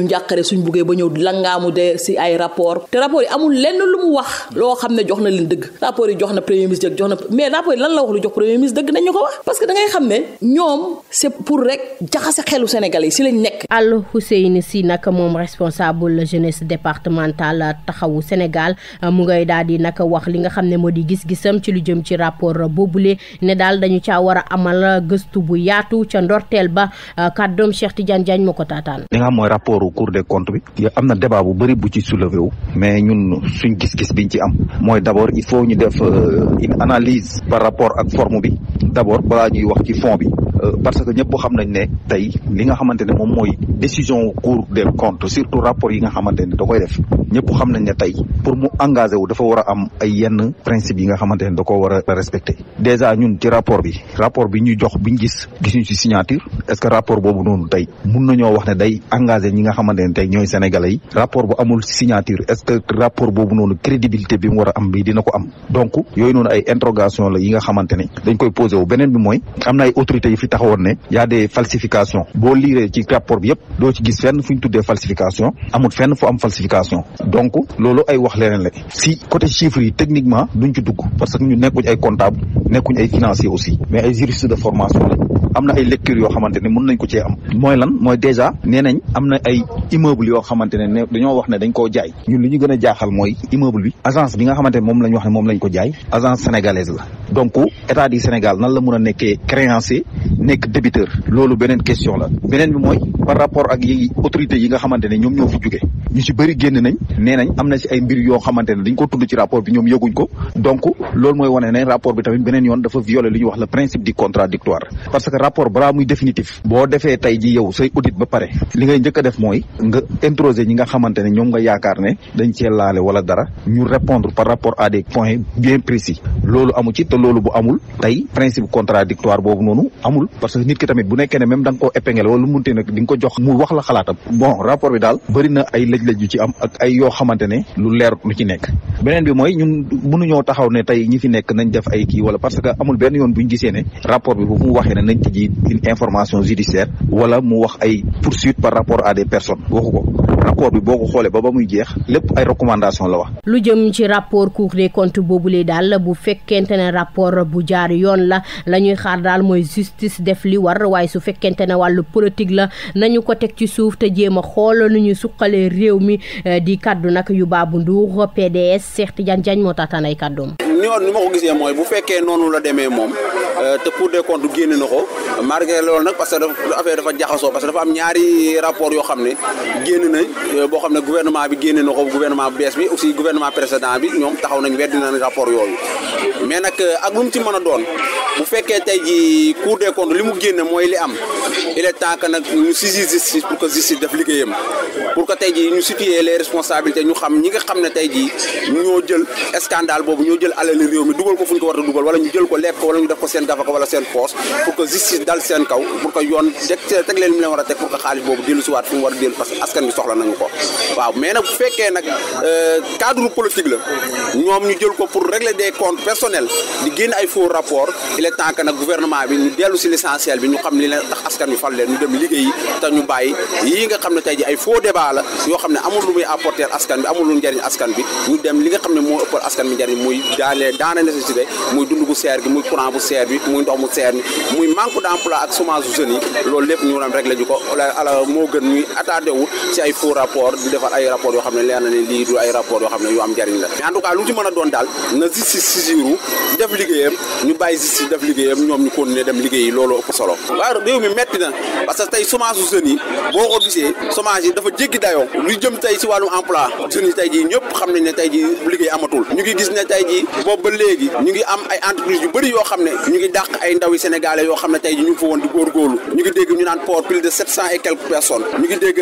njàqare suñ buggee ba ñëw langaamu de si ay rapport te rapport yi amul lenn lu mu wax loo xam ne jox na leen dëgg rapport yi jox na premier ministre jox na mais rapport yi lan la wax lu jox premier ministre dëgg nañ ñu ko wax parce que da ngay xam ne ñoom c'est pour rek jaxase xelu sénégalais yi si lañ nekk. Al Hussein Sy nag moom responsable jeunesse départementale taxawu Sénégal mu ngay daal di nag wax li nga xam ne moo di gis-gisam ci lu jëm ci rapport boobule ne daal dañu caa war a amal gëstu bu yaatu ca ndorteel ba kàddoom Cheikh Tidiane Diagne moo ko taataan. li nga xam mooy rapport Cour des comptes bi am na débat bu bëri bu ci soulevé wu mais ñun suñ gis-gis biñ ci am mooy d'abord il faut ñu def une analyse par rapport ak forme bi d'abord balaa ñuy wax ci fond bi parce que ñëpp xam nañ ne tey li nga xamante ne moom mooy décision Cour des comptes surtout rapport yi nga xamante ne da koy def ñëpp xam nañ ne tey pour mu engagé wu dafa war a am ay yenn principe yi nga xamante ne da ko war a respecté déjà ñun ci rapport bi ñuy jox biñ gisuñ ci signature est-ce que rapport boobu noonu tey mun nañoo wax ne day engagé ñi nga xamante ne tey ñooy sénégalais yi rapport bu amul signature est-ce que rapport boobu noonu crédibilité bi mu war a am bi dina ko am donc yooyu noonu ay interrogation la yi nga xamante ne dañ koy posé wu beneen bi mooy am na ay autorités yi fi taxawoon ne y a des falsifications boo liiree ci rapport bi yëpp doo ci gis fenn fu ñu tuddee falsification amul fenn fu am falsification donc loolu ay wax leneen la si côté chiffres yi techniquement duñ ci dugg parce que ñu nekkuñ ay comptable nekkuñ ay financier aussi mais ay juristes de formation la am na ay lectures yoo xamante ne mën nañ ko cee am mooy lan mooy déjà nee nañ am na ay immeuble yoo xamante ne dañoo wax ne dañ koo jaay ñun li ñu gën a jaaxal mooy immeuble bi agence bi nga xamante ne moom la ñu wax ne moom lañ ko jaay agence sénégalaise la donc état du Sénégal nan la mën a nekkee créancier nekk débiteur loolu beneen question la beneen bi mooy par rapport ak yi autorités yi nga xamante ne ñoom ñoo fi jóge ñu ci bëri génn nañ nee nañ am na ci ay mbir yoo xamante ne dañ ko tudd ci rapport bi ñoom yëguñ ko donc loolu mooy wane ne rapport bi tamit beneen yoon dafa violer li ñuy wax le principe du contradictoire parce que rapport balaa muy définitif boo defee tey ji yow say audit ba pare li ngay njëkk a def mooy nga introsé ñi nga xamante ne ñoom nga yaakaar ne dañ cee laale wala dara ñu répondre par rapport à des points bien précis loolu amu ci te loolu bu amul tey principe contradictoire boobu noonu amul parce que nit ki tamit bu nekkee ne même da nga koo épinglé wala lu munte nag di nga ko jox mu wax la xalaatam bon rapport bi daal bëri na ay lëj-lëj yu ci am ak ay yoo xamante ne lu leer lu ci nekk beneen bi mooy ñun mënuñoo taxaw ne tey ñi fi nekk nañ def ay kii wala parce que amul benn yoon buñ gisee ne rapport bi bu mu waxee ne nañ tijji ji une information judiciaire wala mu wax ay poursuite par rapport à des personnes waxu ko rapport bi boo ko xoolee ba muy jeex lépp ay recommandation la wax. lu jëm ci rapport Cour des comptes boobule daal bu fekkente ne rapport bu jaar yoon la ñuy xaar daal mooy justice def li war waaye su fekkente ne wàllu politique la nañu ko teg ci suuf te jéem a xool nu ñu suqalee réew mi di kaddu nag yu Babou Ndour PDS Cheikh Tidiane Diagne moo taataan ay kaddoom. ni ma ko gisee mooy bu fekkee noonu la demee moom te Cour des comptes génne na ko malgré loolu nag parce que affaire dafa jaxasoo parce que dafa am ñaari rapport yoo xam ne génn nañ boo xam ne gouvernement bi génne na ko gouvernement bu bees bi aussi gouvernement précédent bi ñoom taxaw nañ weddi nañ rapport yooyu mais nag ak lu mu ci mën a doon bu fekkee tey ji Cour des comptes li mu génne mooy li am il est temps que nag ñu saisir justice pour que justice def liggéeyam pour que tey ji ñu situer les responsabilités ñu xam ñi nga xam ne tey ji ñoo jël scandale boobu ñoo jël alali réew mi dugal ko fu ñu ko war a dugal wala ñu jël ko lekk ko wala ñu def ko seen gafaka wala seen poos pour que justice dal seen kaw pour que yoon teg leen mu leen war a teg pour que xaalis boobu dellu si waat fu mu war a dellu parce que askan bi soxla nañu ko waaw mais nag bu fekkee nag cadre politique la ñoom ñu jël ko pour régler des comptes personnels di génn ay faux rapport il est temps que nag gouvernement bi ñu dellu si l'essentiel bi ñu xam li leen tax askan bi fal leen ñu dem liggéeyi te ñu bàyyi yii nga xam ne tey ji ay faux débat la yoo xam ne amul lu muy apporter askan bi amul lu njëriñ askan bi ñu dem li nga xam ne moo ëppal askan bi njëriñ muy daana nécessité muy dund bu seer gi muy courant bu seer bi muy ndox mu seer bi muy manque d'emploi ak chômage jeunes yi loolu lépp ñu dem régler ji ko ala moo gën ñuy attardé wu ci ay faux rapport di defar ay rapport yoo xam ne leer na ne lii du ay rapport yoo xam ne yu am njëriñ la mais en tout cas lu ci mën a doon daal na justice saisiru def liggéeyam ñu bàyyi justice def liggéeyam ñoom ñu continuer dem liggéeyi loolu ëpp solo waaw réew mi metti na parce que tey chômage jeunes yi boo ko gisee chômage yi dafa jéggi dayoo lu jëm tey si wàllum emploi jeunes yi tey ji ñëpp xam nañ ne tey ji liggéey amatul ñu ngi gis ne tey ji boobu ba léegi ñu ngi am ay entreprise yu bëri yoo xam ne ñu ngi dàq ay ndaw yi sénégalais yoo xam ne tey ji ñu ngi fa woon di góorgóorlu ñu ngi dégg ñu naan port plus de 700 et quelques personnes ñu ngi dégg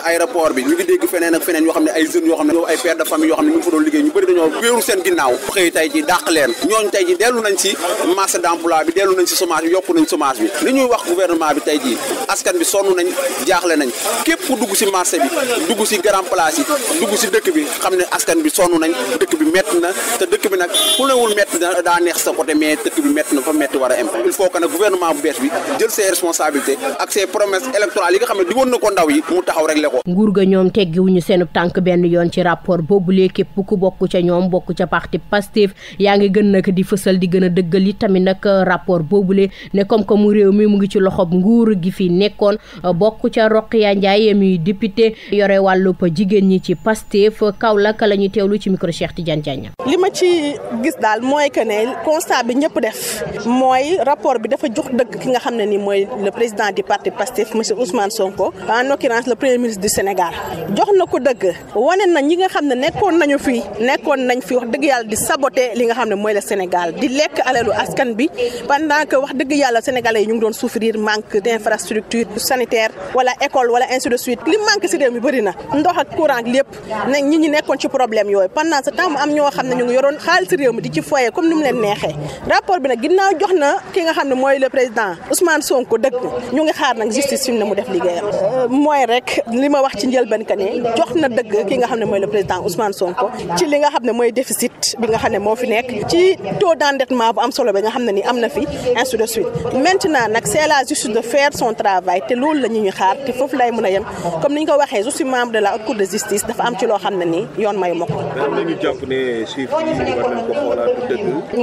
aéroport bi ñu ngi dégg feneen ak feneen yoo xam ne ay jeunes yoo xam ne ay pères de famille yoo xam ne ñu ngi fa doon liggéey ñu bëri dañoo wéeru seen ginnaaw xëy tey ji dàq leen ñooñu tey ji dellu nañ si marché d'emploi bi dellu nañ si chômage bi yokku nañ chômage bi li ñuy wax gouvernement bi tey ji askan bi sonn nañ jaaxle nañ képp ku dugg si marché bi dugg si grand place yi dugg si dëkk bi xam ne askan bi sonn nañ dëkk bi métti na te dëkk bi nag ku newul métti na daa neex sa côté mais dëkk bi métti na fa métti war a impact il faut que nag gouvernement bu bees bi jël ses responsabilités ak ses promesses électorales yi nga xam ne digoon na ko ndaw yi mu taxaw réglé ko. nguur ga ñoom teggiwuñu seen tànk benn yoon ci rapport boobulee képp ku bokk ca ñoom bokk ca parti Pastef yaa ngi gën nag di fësal di gën a dëggal yi tamit nag rapport boobule ne comme que mu réew mi mu ngi ci loxob nguur gi fi nekkoon bokk ca Rokhaya Ndiaye muy député yore wàllub jigéen ñi ci Pastef Kaolack la ñuy teewlu ci micro Cheikh Tidiane Diagne. li ma ci gis daal mooy que ne constat bi ñëpp def mooy rapport bi dafa jox dëgg ki nga xam ne ni mooy le président du parti Pastef monsieur Ousmane Sonko en l'occurrence le premier ministre du Sénégal jox na ko dëgg wane na ñi nga xam ne nekkoon nañ fi wax dëgg yàlla di saboter li nga xam ne mooy le Sénégal di lekk alalu askan bi pendant que wax dëgg yàlla sénégalais yi ñu ngi doon souffrir manque d'infrastructure sanitaire wala école wala ainsi de suite li manque ci réew mi bëri na ndox ak courant lépp nag ñi ñi nekkoon ci problème yooyu pendant ce temps mu am ñoo xam ne ñu ngi yoroon xaalis réew mi di ci foyer comme ni mu leen neexee rapport bi nag ginnaaw jox na ki nga xam ne mooy le président Ousmane Sonko dëgg ñu ngi xaar nag justice fi mu ne mu def liggéeyam mooy rek li ma wax ci njëlbeen ka ne jox na dëgg ki nga xam ne mooy le président Ousmane Sonko ci li nga xam ne mooy déficit bi nga xam ne moo fi nekk ci taux d'endettement bu am solo bi nga xam ne ni am na fi ainsi de suite maintenant nag c'est la justice de faire son travail te loolu la ñu xaar te foofu lay mën a yem comme ni ñu ko waxee je suis membre de la haute cour de justice dafa am ci loo xam ne nii yoon mayu ma ko.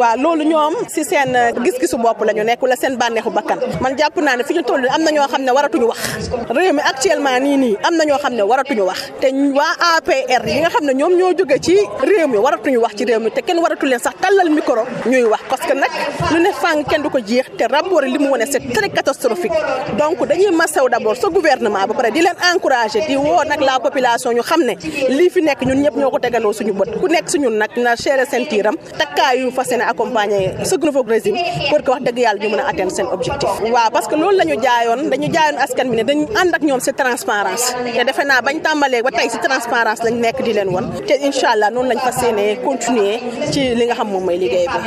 waaw loolu ñoom si seen gis-gisu bopp la ñu nekk wala seen bànneexu bakkan man jàpp naa ne fi ñu toll am na ñoo xam ne waratuñu wax réew mi actuellement nii am na ñoo xam ne waratuñu wax te waa APR yi nga xam ne ñoom ñoo jóge ci réew mi waratuñu wax ci réew mi te kenn waratu leen sax tàllal micro ñuy wax parce que nag lu ne fàng kenn du ko jeex te rapport yi li mu wane c'est très catastrophique donc dañuy masaw d'abord sa gouvernement ba pare di leen encourager di woo nag la population ñu xam ne lii fi nekk ñun ñëpp ñoo ko tegandoo suñu bët ku nekk suñun nag na serrer seen tiiram takkaayu fas yéene accompagner ce nouveau régime pour que wax dëgg yàlla ñu mën a atteindre seen objectif waaw parce que loolu la ñu jaayoon dañu jaayoon askan bi ne dañu ànd ak ñoom ci transparence te defe naa bañ tàmbalee ba tey ci transparence lañ nekk di leen won te incha allah noonu lañ fas yéene continuer ci li nga xam moom mooy liggéey bi.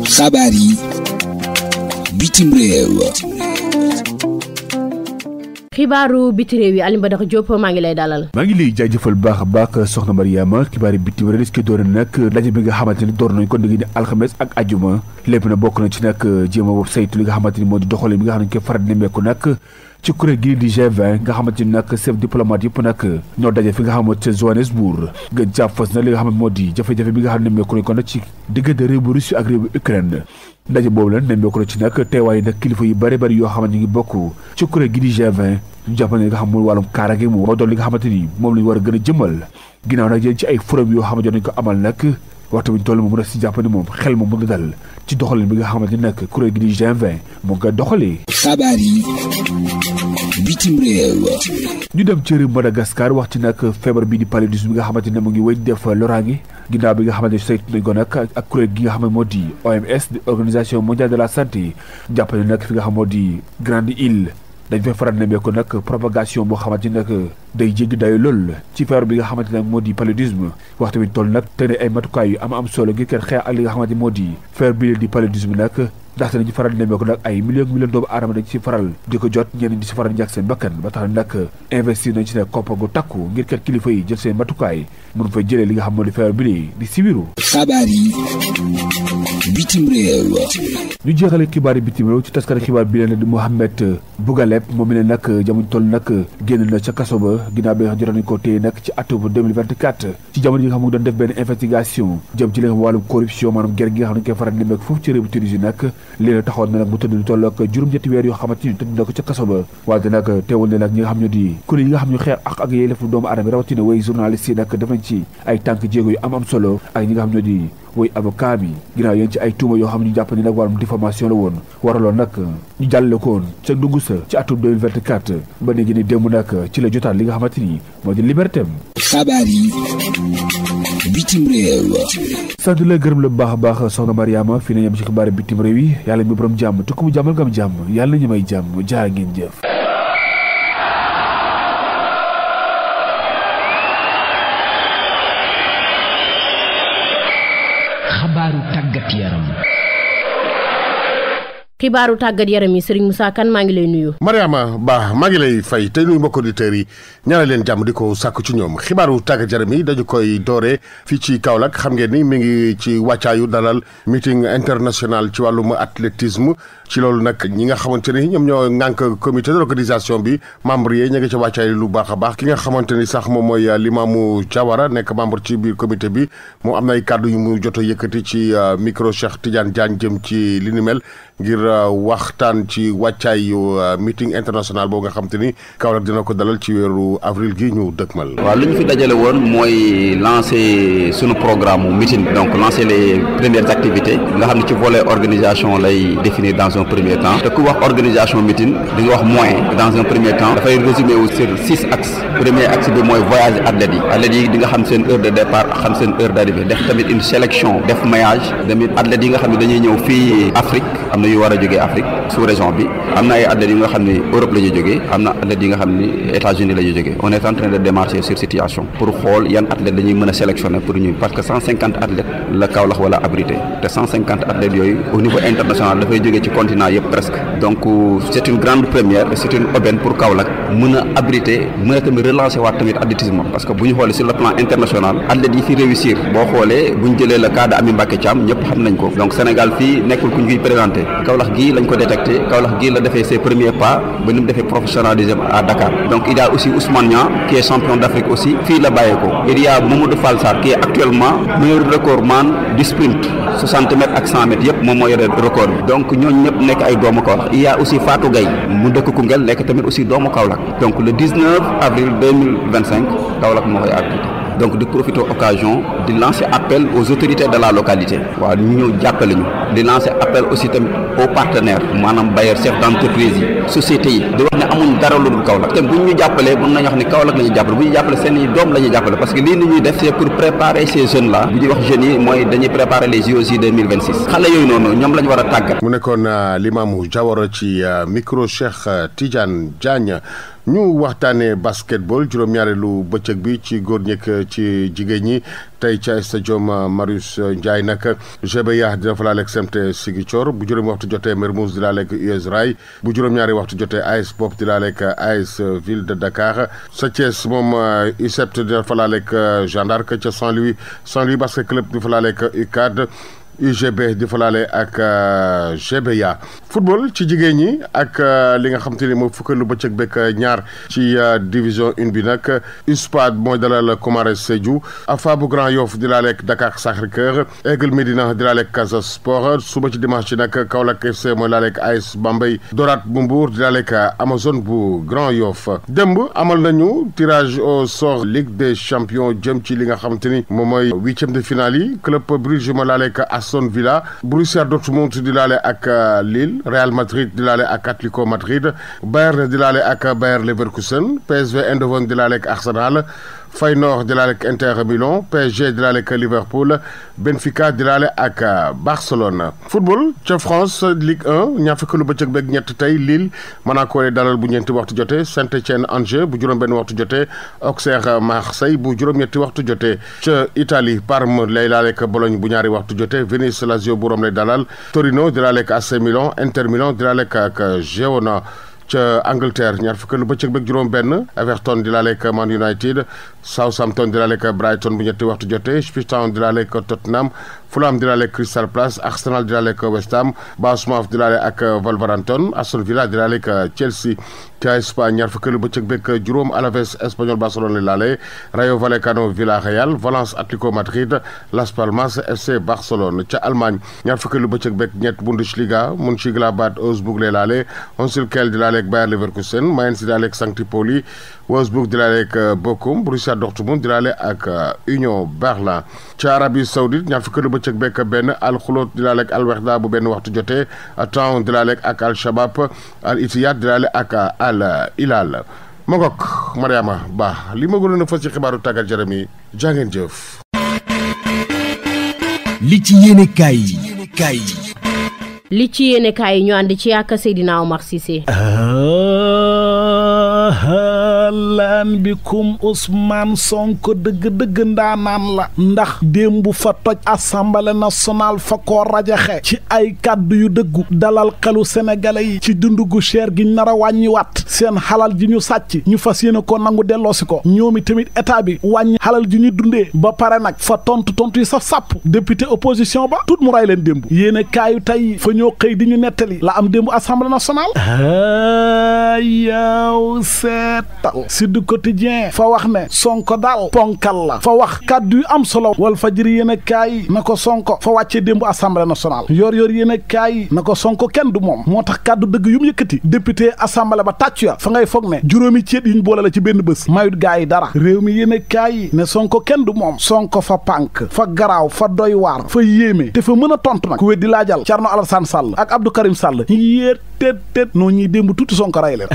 xabaar yi bitim réew. xibaaru biti réew yi Alioune Badara Diop maa ngi lay dalal. maa ngi lay jaajëfal baax a baax soxna Mariama xibaari biti réew ki doon nag daje bi nga xamante ni door nañ ko léegi di alxames ak ajuma lépp na bokk na ci nag jéem a bopp saytu li nga xamante ni moo di doxalin bi nga xam ne koy faral di nemmeeku nag ci kuréel gi di G20 nga xamante ni nag chef diplomate yëpp nag ñoo daje fi nga xamante ne Johannesburg gën jàpp fas na li nga xamante moo di jafe-jafe bi nga xam ne nemmeeku nañ ko nag ci diggante réew bu Russie ak réew bu Ukraine daje boobu la nemmeeku na ci nag teewaay nag kilifa yu bëri bëri yoo xamante ñu ngi bokk ci kuréel gi di G20 ñu jàpp ne li nga xam mooy wàllum kaaraange moo doon li nga xamante ni moom lañu war a gën a jëmal ginnaaw nag yéen ci ay forum yoo xamante nañ ko amal nag waxtu bi ñu toll moom mën a si jàpp ne moom xel moom mën na dal ci doxalin bi nga xamante ni nag kuréel gi di G20 moo ngi koy doxalee. xabaar yi bitim réew. ñu dem ci réew Madagascar wax ci nag feebar bii di paludisme bi nga xamante ne mu ngi wéy def loraange ginnaaw bi nga xamante ne saytu nañ ko nag ak kuréel gi nga xam ne moo di OMS di organisation mondiale de la santé jàpp ne nag fi nga xam moo di Grande Île dañ fay faral ne ko nag propagation boo xamante ni nag day jéggi dayu lool ci feebar bi nga xamante ne moo di paludisme waxtu bi toll nag te ne ay matukaay yu am solo ngir kenn xeex ak li nga xamante moo di feebar bi di paludisme nag ndaxte nañu faral di ko nag ay millions doomu aadama dañ ci faral di ko jot ñeneen di si faral ñàkk seen bakkan ba tax nag investir nañ ci ne koppar gu takku ngir kat kilifa yi jël seen matukaay mun fa jëlee li nga xam moo di feebar bi di sibiru. xabaar yi bitim réew. ñu jeexale xibaar yi bitim réew ci taskari xibaar bi leen di Mohamed Bougaleb moom mi ne nag jamono toll nag génn na ca kaso ba ginnaaw bi nga xam jotoon nañu ko téye nag ci atum 2024 ci jamono yi nga xam mu doon def benn investigation jëm ci li nga xam wàllum corruption maanaam ger gi nga xam ne koy faral di foofu ci réew Tunisie nag léegi taxawoon na nag mu tëdd lu toll ak juróom-ñetti weer yoo xamante ni tëdd na ko ca kaso ba wante nag teewul ne nag ñi nga xam ñoo di kuréel yi nga xam ñu xeex ak yelleefu doomu aadama rawatina way journaliste yi nag def nañ ci ay tànk jéego yu am solo ak ñi nga xam ñoo di way avocat bi ginnaaw yéen ci ay tuuma yoo xam ne ñu jàpp ni nag wàllum diffamation la woon waraloon nag ñu jàllale ko woon ca ndungu sa ci atum 2024 ba léegi ni démb nag ci la jotaat li nga xamante ni moo di liberté. xabaar yi bitim réew. sant la gërëm la bu baax a baax soxna Mariama fii na ñam ci xibaar bitim réew yi yàlla mi borom jàmm te ku mu jàmmal nga am jàmm yàlla ñu may jàmm jaa ngeen jëf. xabaaru tàggat yaram. xibaaru tàggat yaram yi Serigne Moussa Kane maa ngi lay nuyu. Mariama Ba maa ngi lay fay tey nuyu mbokk auditeurs yi ñaanal leen jàmm di ko sàkku ci ñoom xibaaru tàggat yaram yi dañu koy dooree fii ci Kaolack xam ngeen ni mi ngi ci wàccaayu dalal meeting international ci wàllum athlétisme ci loolu nag ñi nga xamante ni ñoom ñoo ŋànk comité d'organisation bi membre yi ñu ngi ci wàccaayu lu baax a baax ki nga xamante ni sax moom mooy Limamou Diawara nekk membre ci biir comité bi moom am na ay kàddu yu mu jot a yëkkati ci micro Cheikh Tidiane Diagne jëm ci li ni mel ngir waxtaan ci wàccaayu meeting international boobu nga xam te ni Kaolack dina ko dalal ci weeru avril gi ñu dëkkmal. waaw lu ñu fi dajale woon mooy lancer sunu programme meeting donc lancer les premières activités nga xam ne ci volet organisation lay définir dans un premier temps te ku wax organisation meeting di nga wax moyen dans un premier temps dafay résumer wu sur 6 axes premier axe bi mooy voyage athlètes yi di nga xam seen heure de départ xam seen heure d'arrivée def tamit une sélection def maillage tamit athlètes yi nga xam ne dañuy ñëw fii Afrique am na yu war a jógee Afrique sous région bi am na ay athlètes yi nga xam ne Europe la ñuy jógee am na athlètes yi nga xam ne États-Unis la ñuy jógee on est en train de démarcher sur situation pour xool yan athlètes dañuy mën a sélectionner pour ñu parce que 150 athlètes la Kaolack wala abrité te 150 athlètes yooyu au niveau international dafay jógee ci continent yëpp presque donc c'est une grande première et c'est une aubaine pour Kaolack mën a abriter mën a tamit relancer waat tamit athlétisme parce que bu ñu xoolee sur le plan international athlètes yi fi réussir boo xoolee bu ñu jëlee le cas de Ami Mbacké Thiam ñëpp xam nañ ko donc Sénégal fii nekkul ku ñu fiy présenté Kaolack gii lañ ko détecté Kaolack gii la defee ses premiers pas ba ni mu defee professionnalisme à Dakar donc il y a aussi Ousmane Niang qui est champion d'Afrique aussi fii la bàyyeekoo il y a Mamadou Fall Sarr qui est actuellement meilleur recordman du sprint 60 mètres ak 100 mètres yëpp moom moo yore record bi donc ñooñu ñëpp nekk ay doomu Kaolack il y a aussi Fatou Gaye mu dëkk Koungheul nekk tamit aussi doomu Kaolack donc le 19 avril 2025 Kaolack moo koy activité donc di profiter occasion di lancer appel aux autorités de la localité waaw ñu ñëw jàppale ñu di lancer appel aussi tamit aux partenaires maanaam bailleurs chefs d'entreprise yi sociétés yi di wax ne amuñ dara lu dul Kaolack te bu ñu jàppalee mën nañu wax ne Kaolack la ñuy jàppale bu ñu jàppale seen i doom la ñuy jàppale parce que lii ni ñuy def c'est pour préparer ces jeunes là bu ñuy wax jeunes yi mooy dañuy préparer les JOJ 2026 xale yooyu noonu ñoom la ñu war a tàggat. mu nekkoon Limamou Diawara ci micro Cheikh Tidiane Diagne ñu waxtaanee basketball juróom-ñaareelu bëccëg bi ci góor ñeek ci jigéen ñi tey ca stadium Marius Ndiaye nag GBA dina fa laaleeg CMT Ziguinchor bu juróomi waxtu jotee Mermoz di laaleeg US Rail bu juróom-ñaari waxtu jotee AS Bopp di laaleeg AS Ville de Dakar sa Thiès moom ISEP dina fa laaleeg Jeanne d'Arc ca Saint-Louis basket club di fa laaleeg UCAD UGB di fa laale ak GBA football ci jigéen ñi ak li nga xam te ni mooy fukkeelu bëccëg bekk ñaar ci division 1 bi nag USPAD mooy dalal Comares Sédhiou AFA bu Grand Yoff di laale ak Dakar Sacré-Cœur Aigle Médina di laale ak Casa Sport suba ci dimanche ci nag Kaolack FC mooy laale ak AS Bambey Dorat bu Mbour di laale ak Amazone bu Grand Yoff démb amal nañu tirage au sort Ligue des champions jëm ci li nga xam te ni moom mooy 8e de finale yi Club Brugge mooy laale ak Aston Villa Borussia Dortmund di laale ak Lille Real Madrid di laale ak Atlético Madrid Bayern di laale ak Bayer Leverkusen PSV Eindhoven di laale ak Arsenal Feyenoord di laale ak Inter Milan PSG di laale ak Liverpool Benfica di laale ak Barcelone. Football ca France Ligue 1 ñaar fukki lu bëccëg beeg ñett tey Lille Monaco dalal bu ñeenti waxtu jotee Saint-Étienne Angers bu juróom-benn waxtu jotee Auxerre Marseille bu juróom-ñetti waxtu jotee ca Italie Parme lay laale ak Bologne bu ñaari waxtu jotee Venise Lazio bu Rome lay dalal Torino di laale ak AC Milan Inter Milan di laale ak Girona. ca Angleterre ñaar fukki lu bëccëg beeg juróom-benn Everton di laale ak Man United Southampton di laale ak Brighton bu ñetti waxtu jotee Ipswich Town di laale ak Tottenham Fulham di laale ak Crystal Palace Arsenal di laale ak West Ham Bournemouth di laale ak Wolverhampton Aston Villa di laale ak Chelsea ca Espagne ñaar fukki lu bëccëg beeg juróom Alaves Espanyol Barcelone la laale Rayo Vallecano Villarreal Valence Atlético Madrid Las Palmas FC Barcelone ca Allemagne ñaar fukki lu bëccëg beeg ñett Bundesliga Mönchengladbach Augsburg lay laale Hunsrück di laale ak Bayer Leverkusen Mainz di laale ak St. Pauli Wolfsburg di laale ak Bochum Borussia Dortmund di laale ak Union Berlin ca Arabie Saoudite ñaar fukki lu bëccëg beeg benn Al Kholout di laale ak Al Wehda bu benn waxtu jotee Town di laale ak Al Shabab Al Ittihad di laale ak Al Hilal ma ngoog Mariama Ba li ma gënoon a fas ci xibaaru tàggat yaram yi jàngeen jëf li ci yéene kaay yi li ci yéene kaay yi ñu ànd ci ak Seydina Omar Cissé lan bikum Ousmane Sonko dëgg-dëgg ndaanaan la ndax démb fa toj assemblée nationale fa ko rajaxe ci ay kàddu yu dëggu dalal xelu sénégalais yi ci dundu gu cher gi nar a wàññiwaat seen xalal ji ñu sàcc ñu fas yéene ko nangu delloosi ko ñoomi tamit état bi wàññi xalal ji ñu dundee ba pare nag fa tontu yi saf sàpp député opposition ba tout mu ray leen démb yéene kaayu tey fa ñoo xëy di ñu nettali la am démb assemblée nationale yaw seetal Sud Quotidien fa wax ne Sonko daal ponkal la fa wax kàddu yu am solo Walf Fadjri yéen a kaay na ko Sonko fa wàccee démb assemblée nationale yor yéen a kaay na ko Sonko kenn du moom moo tax kàddu dëgg yu mu yëkkati député assemblée ba tàccu ya fa ngay foog ne juróomi ceet yi ñu boole la ci benn bés mayut gaa yi dara réew mi yéen a kaay ne Sonko kenn du moom Sonko fa pànk fa garaaw fa doy waar fa yéeme te fa mën a tontu nag ku weddi laajal Thierno Alassane Sall ak Abdou Karim Sall yéet tét noo ñuy démb tuuti Sonko ray leen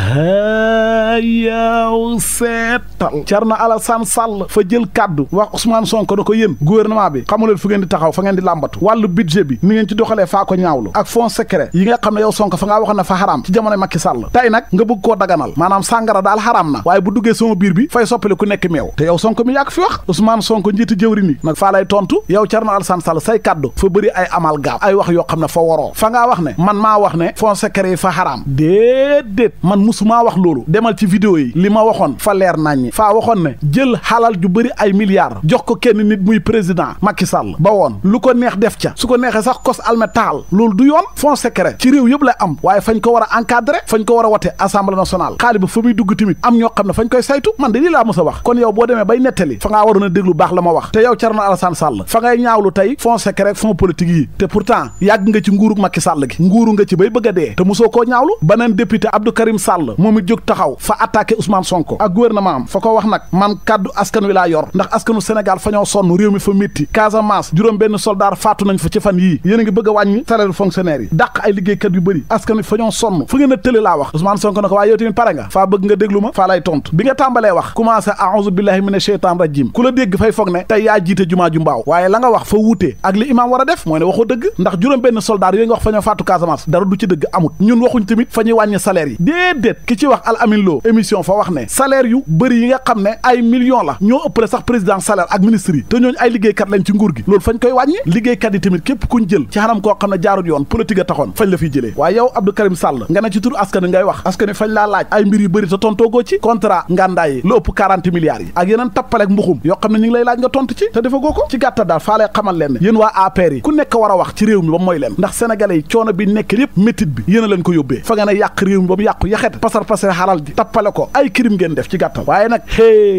yaw seetal Thierno Alassane Sall fa jël kàddu wax Ousmane Sonko da ko yéen gouvernement bi xamuleen fu ngeen di taxaw fa ngeen di làmbatu wàllu budget bi ni ngeen ci doxalee faa ko ñaawlu ak fonds secret yi nga xam ne yow Sonko fa ngaa waxoon ne fa xaraam ci jamono Macky Sall tey nag nga bëgg koo daganal maanaam sàngara daal xaraam na waaye bu duggee sama biir bi fay soppali ku nekk meew te yow Sonko mi yàgg fi wax Ousmane Sonko njiitu jëwri ni nag faa lay tontu yow Thierno Alassane Sall say kàddu fa bëri ay amalgame ay wax yoo xam ne fa waroo fa ngaa wax ne man maa wax ne fonds secret yi fa xaraam déedéet man musumaa wax loolu demal ci vidéo yi li ma waxoon fa leer naññi faa waxoon ne jël xalal ju bëri ay milliards jox ko kenn nit muy président Macky Sall ba woon lu ko neex def ca su ko neexee sax kos almet taxal loolu du yoon fonds secret ci réew yëpp lay am waaye fañ ko war a encadrer fañ ko war a wote assemblée nationale xaalis ba fa muy dugg tamit am ñoo xam ne fañ koy saytu man de lii laa mës a wax kon yow boo demee bay nettali fa ngaa waroon a déglu baax la ma wax te yow Thierno Alassane Sall fa ngay ñaawlu tey fonds secret fonds politique yi te pourtant yàgg nga ci nguurug Macky Sall gi nguuru nga ci bay bëgg a dee te mosoo koo ñaawlu beneen député Abdou Karim Sall moom it jóg taxaw fa attaqué Ousmane Sonko ak gouvernement am fa ko wax nag man kàddu askan wi laa yor ndax askanu Sénégal fa ñoo sonn réew mi fa métti Casamance juróom benn soldat faatu nañ fa ci fan yii yéen a ngi bëgg a wàññi salaire fonctionnaire yi dàq ay liggéeykat yu bëri askan wi fa ñoo sonn fu ngeen a tële laa wax Ousmane Sonko na ko waaye yow tamit pare nga faa bëgg nga déglu ma faa lay tontu bi nga tàmbalee wax commencé a'uuzu billahi mina sheytaan rajim ku la dégg fay foog ne tey yaa jiite jumaa ju mbaaw waaye la nga wax fa wuute ak li imaam war a def mooy ne waxoo dëgg ndax juróom benn soldat yooyu nga wax fa ñoo faatu Casamance dara du ci dëgg amut ñun waxuñ tamit fa ñuy wàññi salaire yi déedéet ki ci wax Al Amin Lo émission fa wax ne salaire yu bëri yi nga xam ne ay millions la ñoo ëppale sax président salaire ak ministre yi te ñooñu ay liggéeykat lañ ci nguur gi loolu fañ koy wàññi liggéeykat yi tamit képp kuñ jël ci xanam koo xam ne jaarut yoon politique a taxoon fañ la fiy jëlee waaye yow Abdou Karim Sall nga ne ci turu askan wi ngay wax askan wi fañ laa laaj ay mbir yu bëri te tontoogoo ci contrat ngandaay yi lu ëpp 40 milliards yi ak yeneen tappaleek mbuxum yoo xam ne ñu ngi lay laaj nga tontu ci te defagoo ko ci gàttal daal faa lay xamal leen yéen waa APR yi ku nekk war a wax ci réew mi ba mooy leen ndax sénégalais yi coono bi nekk yépp métit bi yéen a leen ko yóbbee fa ngeen a yàq réew mi ba mu yàqu yaxet pasar xalal ji tappale ko ay crime ngeen def ci gàttal waaye nag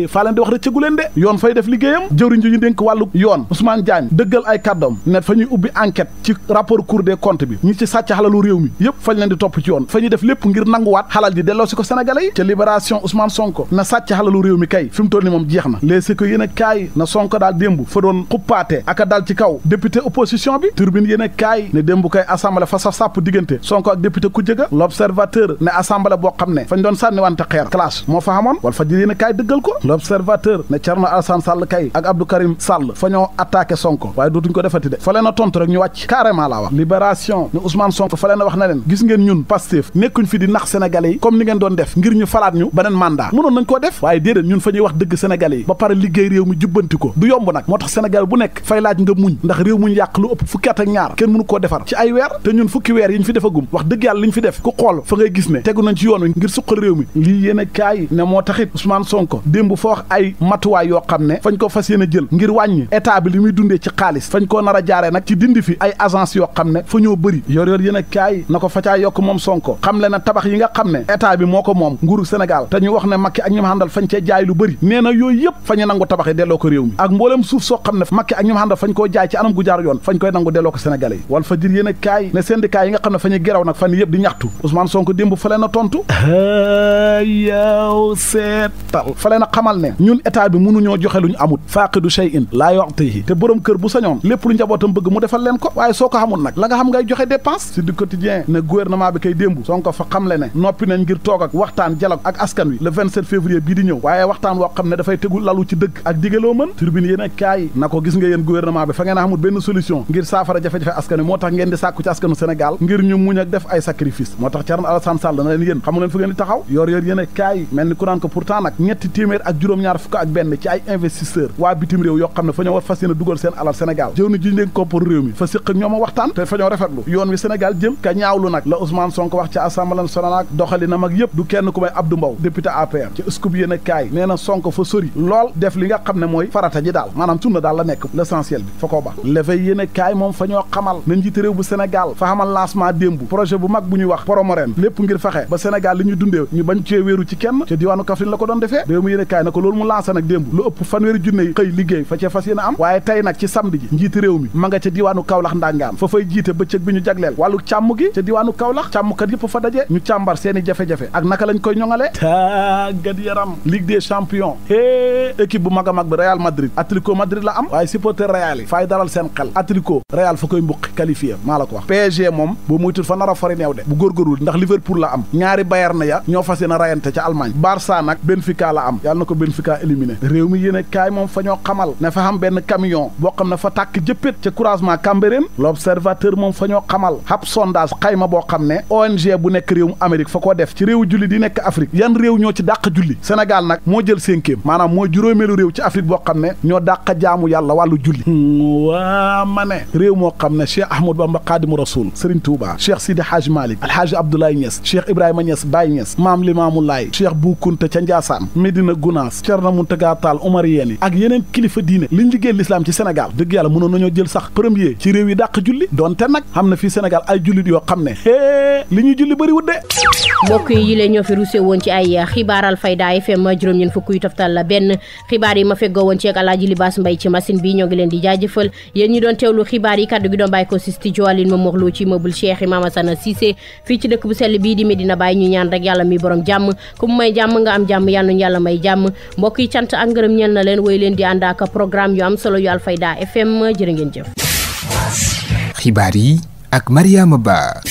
faa leen di wax rëccëgu leen de yoon fay def liggéeyam jëwriñ ji ñu dénk wàllu yoon Ousmane Diagne dëggal ay kàddoom ne fa ñuy ubbi enquête ci rapport Cour des comptes bi ñi ci sàcc xalalu réew mi yépp fañ leen di topp ci yoon fa ñuy def lépp ngir nanguwaat xalal ji delloo si ko sénégalais yi ca libération Ousmane Sonko na sàcc xalalu réew mi kay fi mu toll ni moom jeex na léegi ko yéen a kaay na Sonko daal démb fa doon xuppaate aka dal ci kaw député opposition bi turbine yéen a kaay ne démb kay assemblée fa saf sàpp diggante Sonko ak député ku jëga l'observateur ne assemblée boo xam ne fañ doon sànni wante xeer clash moo fa xamoon wala fa jël yéen a kaay dëggal ko l'observateur ne Thierno Alassane Sall kay ak Abdou Karim Sall fa ñoo attaqué Sonko waaye dootuñ ko defati de fa leen a tontu rek ñu wàcc carrément laa wax libération ne Ousmane Sonko fa leen a wax na leen gis ngeen ñun Pastef nekkuñ fi di nax sénégalais yi comme ni ngeen doon def ngir ñu falaat ñu beneen mandat mënoon nañ koo def waaye déedéet ñun fa ñuy wax dëgg sénégalais yi ba pare liggéey réew mi jubbanti ko du yomb nag moo tax sénégal bu nekk fay laaj nga muñ ndax réew muñ yàq lu ëpp fukki at ak ñaar kenn mënu koo defar ci ay weer te ñun fukki weer yi ñu fi defagum wax dëgg yàlla li ñu fi def ku xool fa ngay gis ne tegu nañ ci yoon wi ngir suqal réew mi lii yéen a kaay ne moo taxit Ousmane Sonko démb fa wax ay matuwaay yoo xam ne fañ ko fas yéene jël ngir wàññi état bi li muy dundee ci xaalis fañ koo nar a jaaree nag ci dindi fi ay agence yoo xam ne fa ñoo bëri yor yéen a kaay na ko fa caa yokk moom Sonko xam le na tabax yi nga xam ne état bi moo ko moom nguuru Sénégal te ñu wax ne Macky ak ñi ma àndal fañ cee jaay lu bëri nee na yooyu yëpp fañu nangu tabax yi delloo ko réew mi ak mboolem suuf soo xam ne Macky ak ñi ma àndal fañ koo jaay ci anam gu jaar yoon fañ koy nangu delloo ko sénégalais yi wal fa jir yéen a kaay ne syndicat yi nga xam ne fa ñuy geraw nag fan yëpp di ñaxtu Ousmane Sonko démb fa leen a tontu yow seetal fa leen a xamal ne ñun état bi mënuñoo joxe luñ amut faaqidu shay'in laa yu'tihi te borom kër bu sañoon lépp lu njabootam bëgg mu defal leen ko waaye soo ko xamul nag la nga xam ngay joxe dépense si du quotidien ne gouvernement bi kay démb Sonko fa xamle ne noppi nañ ngir toog ak waxtaan dialogue ak askan wi le 27 février bii di ñëw waaye waxtaan woo xam ne dafay tegu lalu ci dëgg ak digaloo mën turbine yéen a kaay na ko gis nga yéen gouvernement bi fa ngeen a xamul benn solution ngir saafara jafe-jafe askan wi moo tax ngeen di sàkku ci askanu Sénégal ngir ñu muñ ak def ay sacrifice moo tax Thierno Alassane Sall na leen yéen xamu leen fu ngeen di taxaw yor yéen a kaay mel ni ku naan ko pourtant nag ñetti téeméer ak juróom-ñaar fukk ak benn ci ay investisseur waa bitim réew yoo xam ne fa ñoo war fas yéene dugal seen alal Sénégal jëw ni ji leen koppar réew mi fa siq ak ñoom a waxtaan te fa ñoo rafetlu yoon wi Sénégal jëm ka ñaawlu nag la Ousmane Sonko wax ci Assemblée nationale ak doxalinam ak yëpp du kenn ku may Abdou Mbow député APR ci scoop yéen a kaay nee na Sonko fa sori lool def li nga xam ne mooy farata ji daal maanaam sunna daal la nekk l'essentiel bi fa koo ba lefay yéen a kaay moom fa ñoo xamal na njiite réew bu Sénégal fa xamal lancement démb projet bu mag bu ñuy wax Promoren lépp ngir fexe ba Sénégal li ñu dundee ñu bañ cee wéeru ci kenn ca diwaanu Kaffrine la ko doon defee réew mi yéen a kaay na ko loolu mu lancé nag démb lu ëpp fanweeri junne yi xëy liggéey fa cee fas yéen a am waaye tey nag ci samedi ji njiite réew mi ma nga ca diwaanu Kaolack ndangaan fa fay jiite bëccëg bi ñu jagleel wàllu càmm gi ca diwaanu Kaolack càmmkat yëpp fa daje ñu càmbar seeni jafe-jafe ak naka lañ koy ñoŋalee tàggat yaram Ligue des champions équipe bu mag a mag bi Real Madrid Atlético Madrid la am waaye supporter Real yi faay dalal seen xel Atlético Real fa koy mbuqi qualifié maa la ko wax PSG moom boo muytul fa nar a fori neew de bu góorgóorlu ndax Liverpool la am ñaari Bayern ya ñoo fas yéene rayante ca Allemagne Barça nag Benfica la am yàlla na ko Benfica éliminé réew mi yéen a kaay moom fa ñoo xamal ne fa xam benn camion boo xam ne fa tàkk jëppét ca croisement Cambérène l'observateur moom fa ñoo xamal hab sondage xayma boo xam ne ONG bu nekk réewum Amérique fa ko def ci réewu julli di nekk Afrique yan réew ñoo ci dàq julli Sénégal nag moo jël 5e maanaam moo juróomeelu réew ci Afrique boo xam ne ñoo dàq jaamu yàlla wàllu julli waa ma ne réew moo xam ne Cheikh Ahmadou Bamba Khadimu Rasoul Serigne Touba Cheikh Sidi Hadj Malick Alhaji Abdoulaye Niass Cheikh Ibrahima Niass Baye Niass Maam Limaamu Laay Cheikh Bou Kounta ca Ndiassane Medina Gounass Thierno Mountaga Tall Omar Yéni ak yeneen kilifa diine liñ liggéey l'islam ci Sénégal dëgg yàlla mënoon nañoo jël sax premier ci réew yi dàq julli donte nag xam na fii Sénégal ay jullit yoo xam ne li ñuy julli bëri wut de mbokk yi lee ñoo fi ruuse woon ci ay xibaar Alfayda FM juróom-ñeent fukk yu toftal la benn xibaar yi ma feggoo woon ci ak Alaaji Libaas Mbay ci machine bi ñoo ngi leen di jaajëfal yéen ñi doon teewlu xibaar yi kaddu gi doon bàyyi ko si studio Aline Momar Lo ci immeuble Cheikh Imam Assane Cissé fii ci dëkk bu sell bii di Medina Baye ñu ñaan rek yàlla mi borom jàmm ku mu may jàmm nga am jàmm yàlla ñu yàlla may jàmm mbokk yi cant ak ngërëm ñeel na leen woy leen di ànd ak programme yu am solo yu Alfayda FM jërë ngeen jëf xibaar yi ak Mariama Ba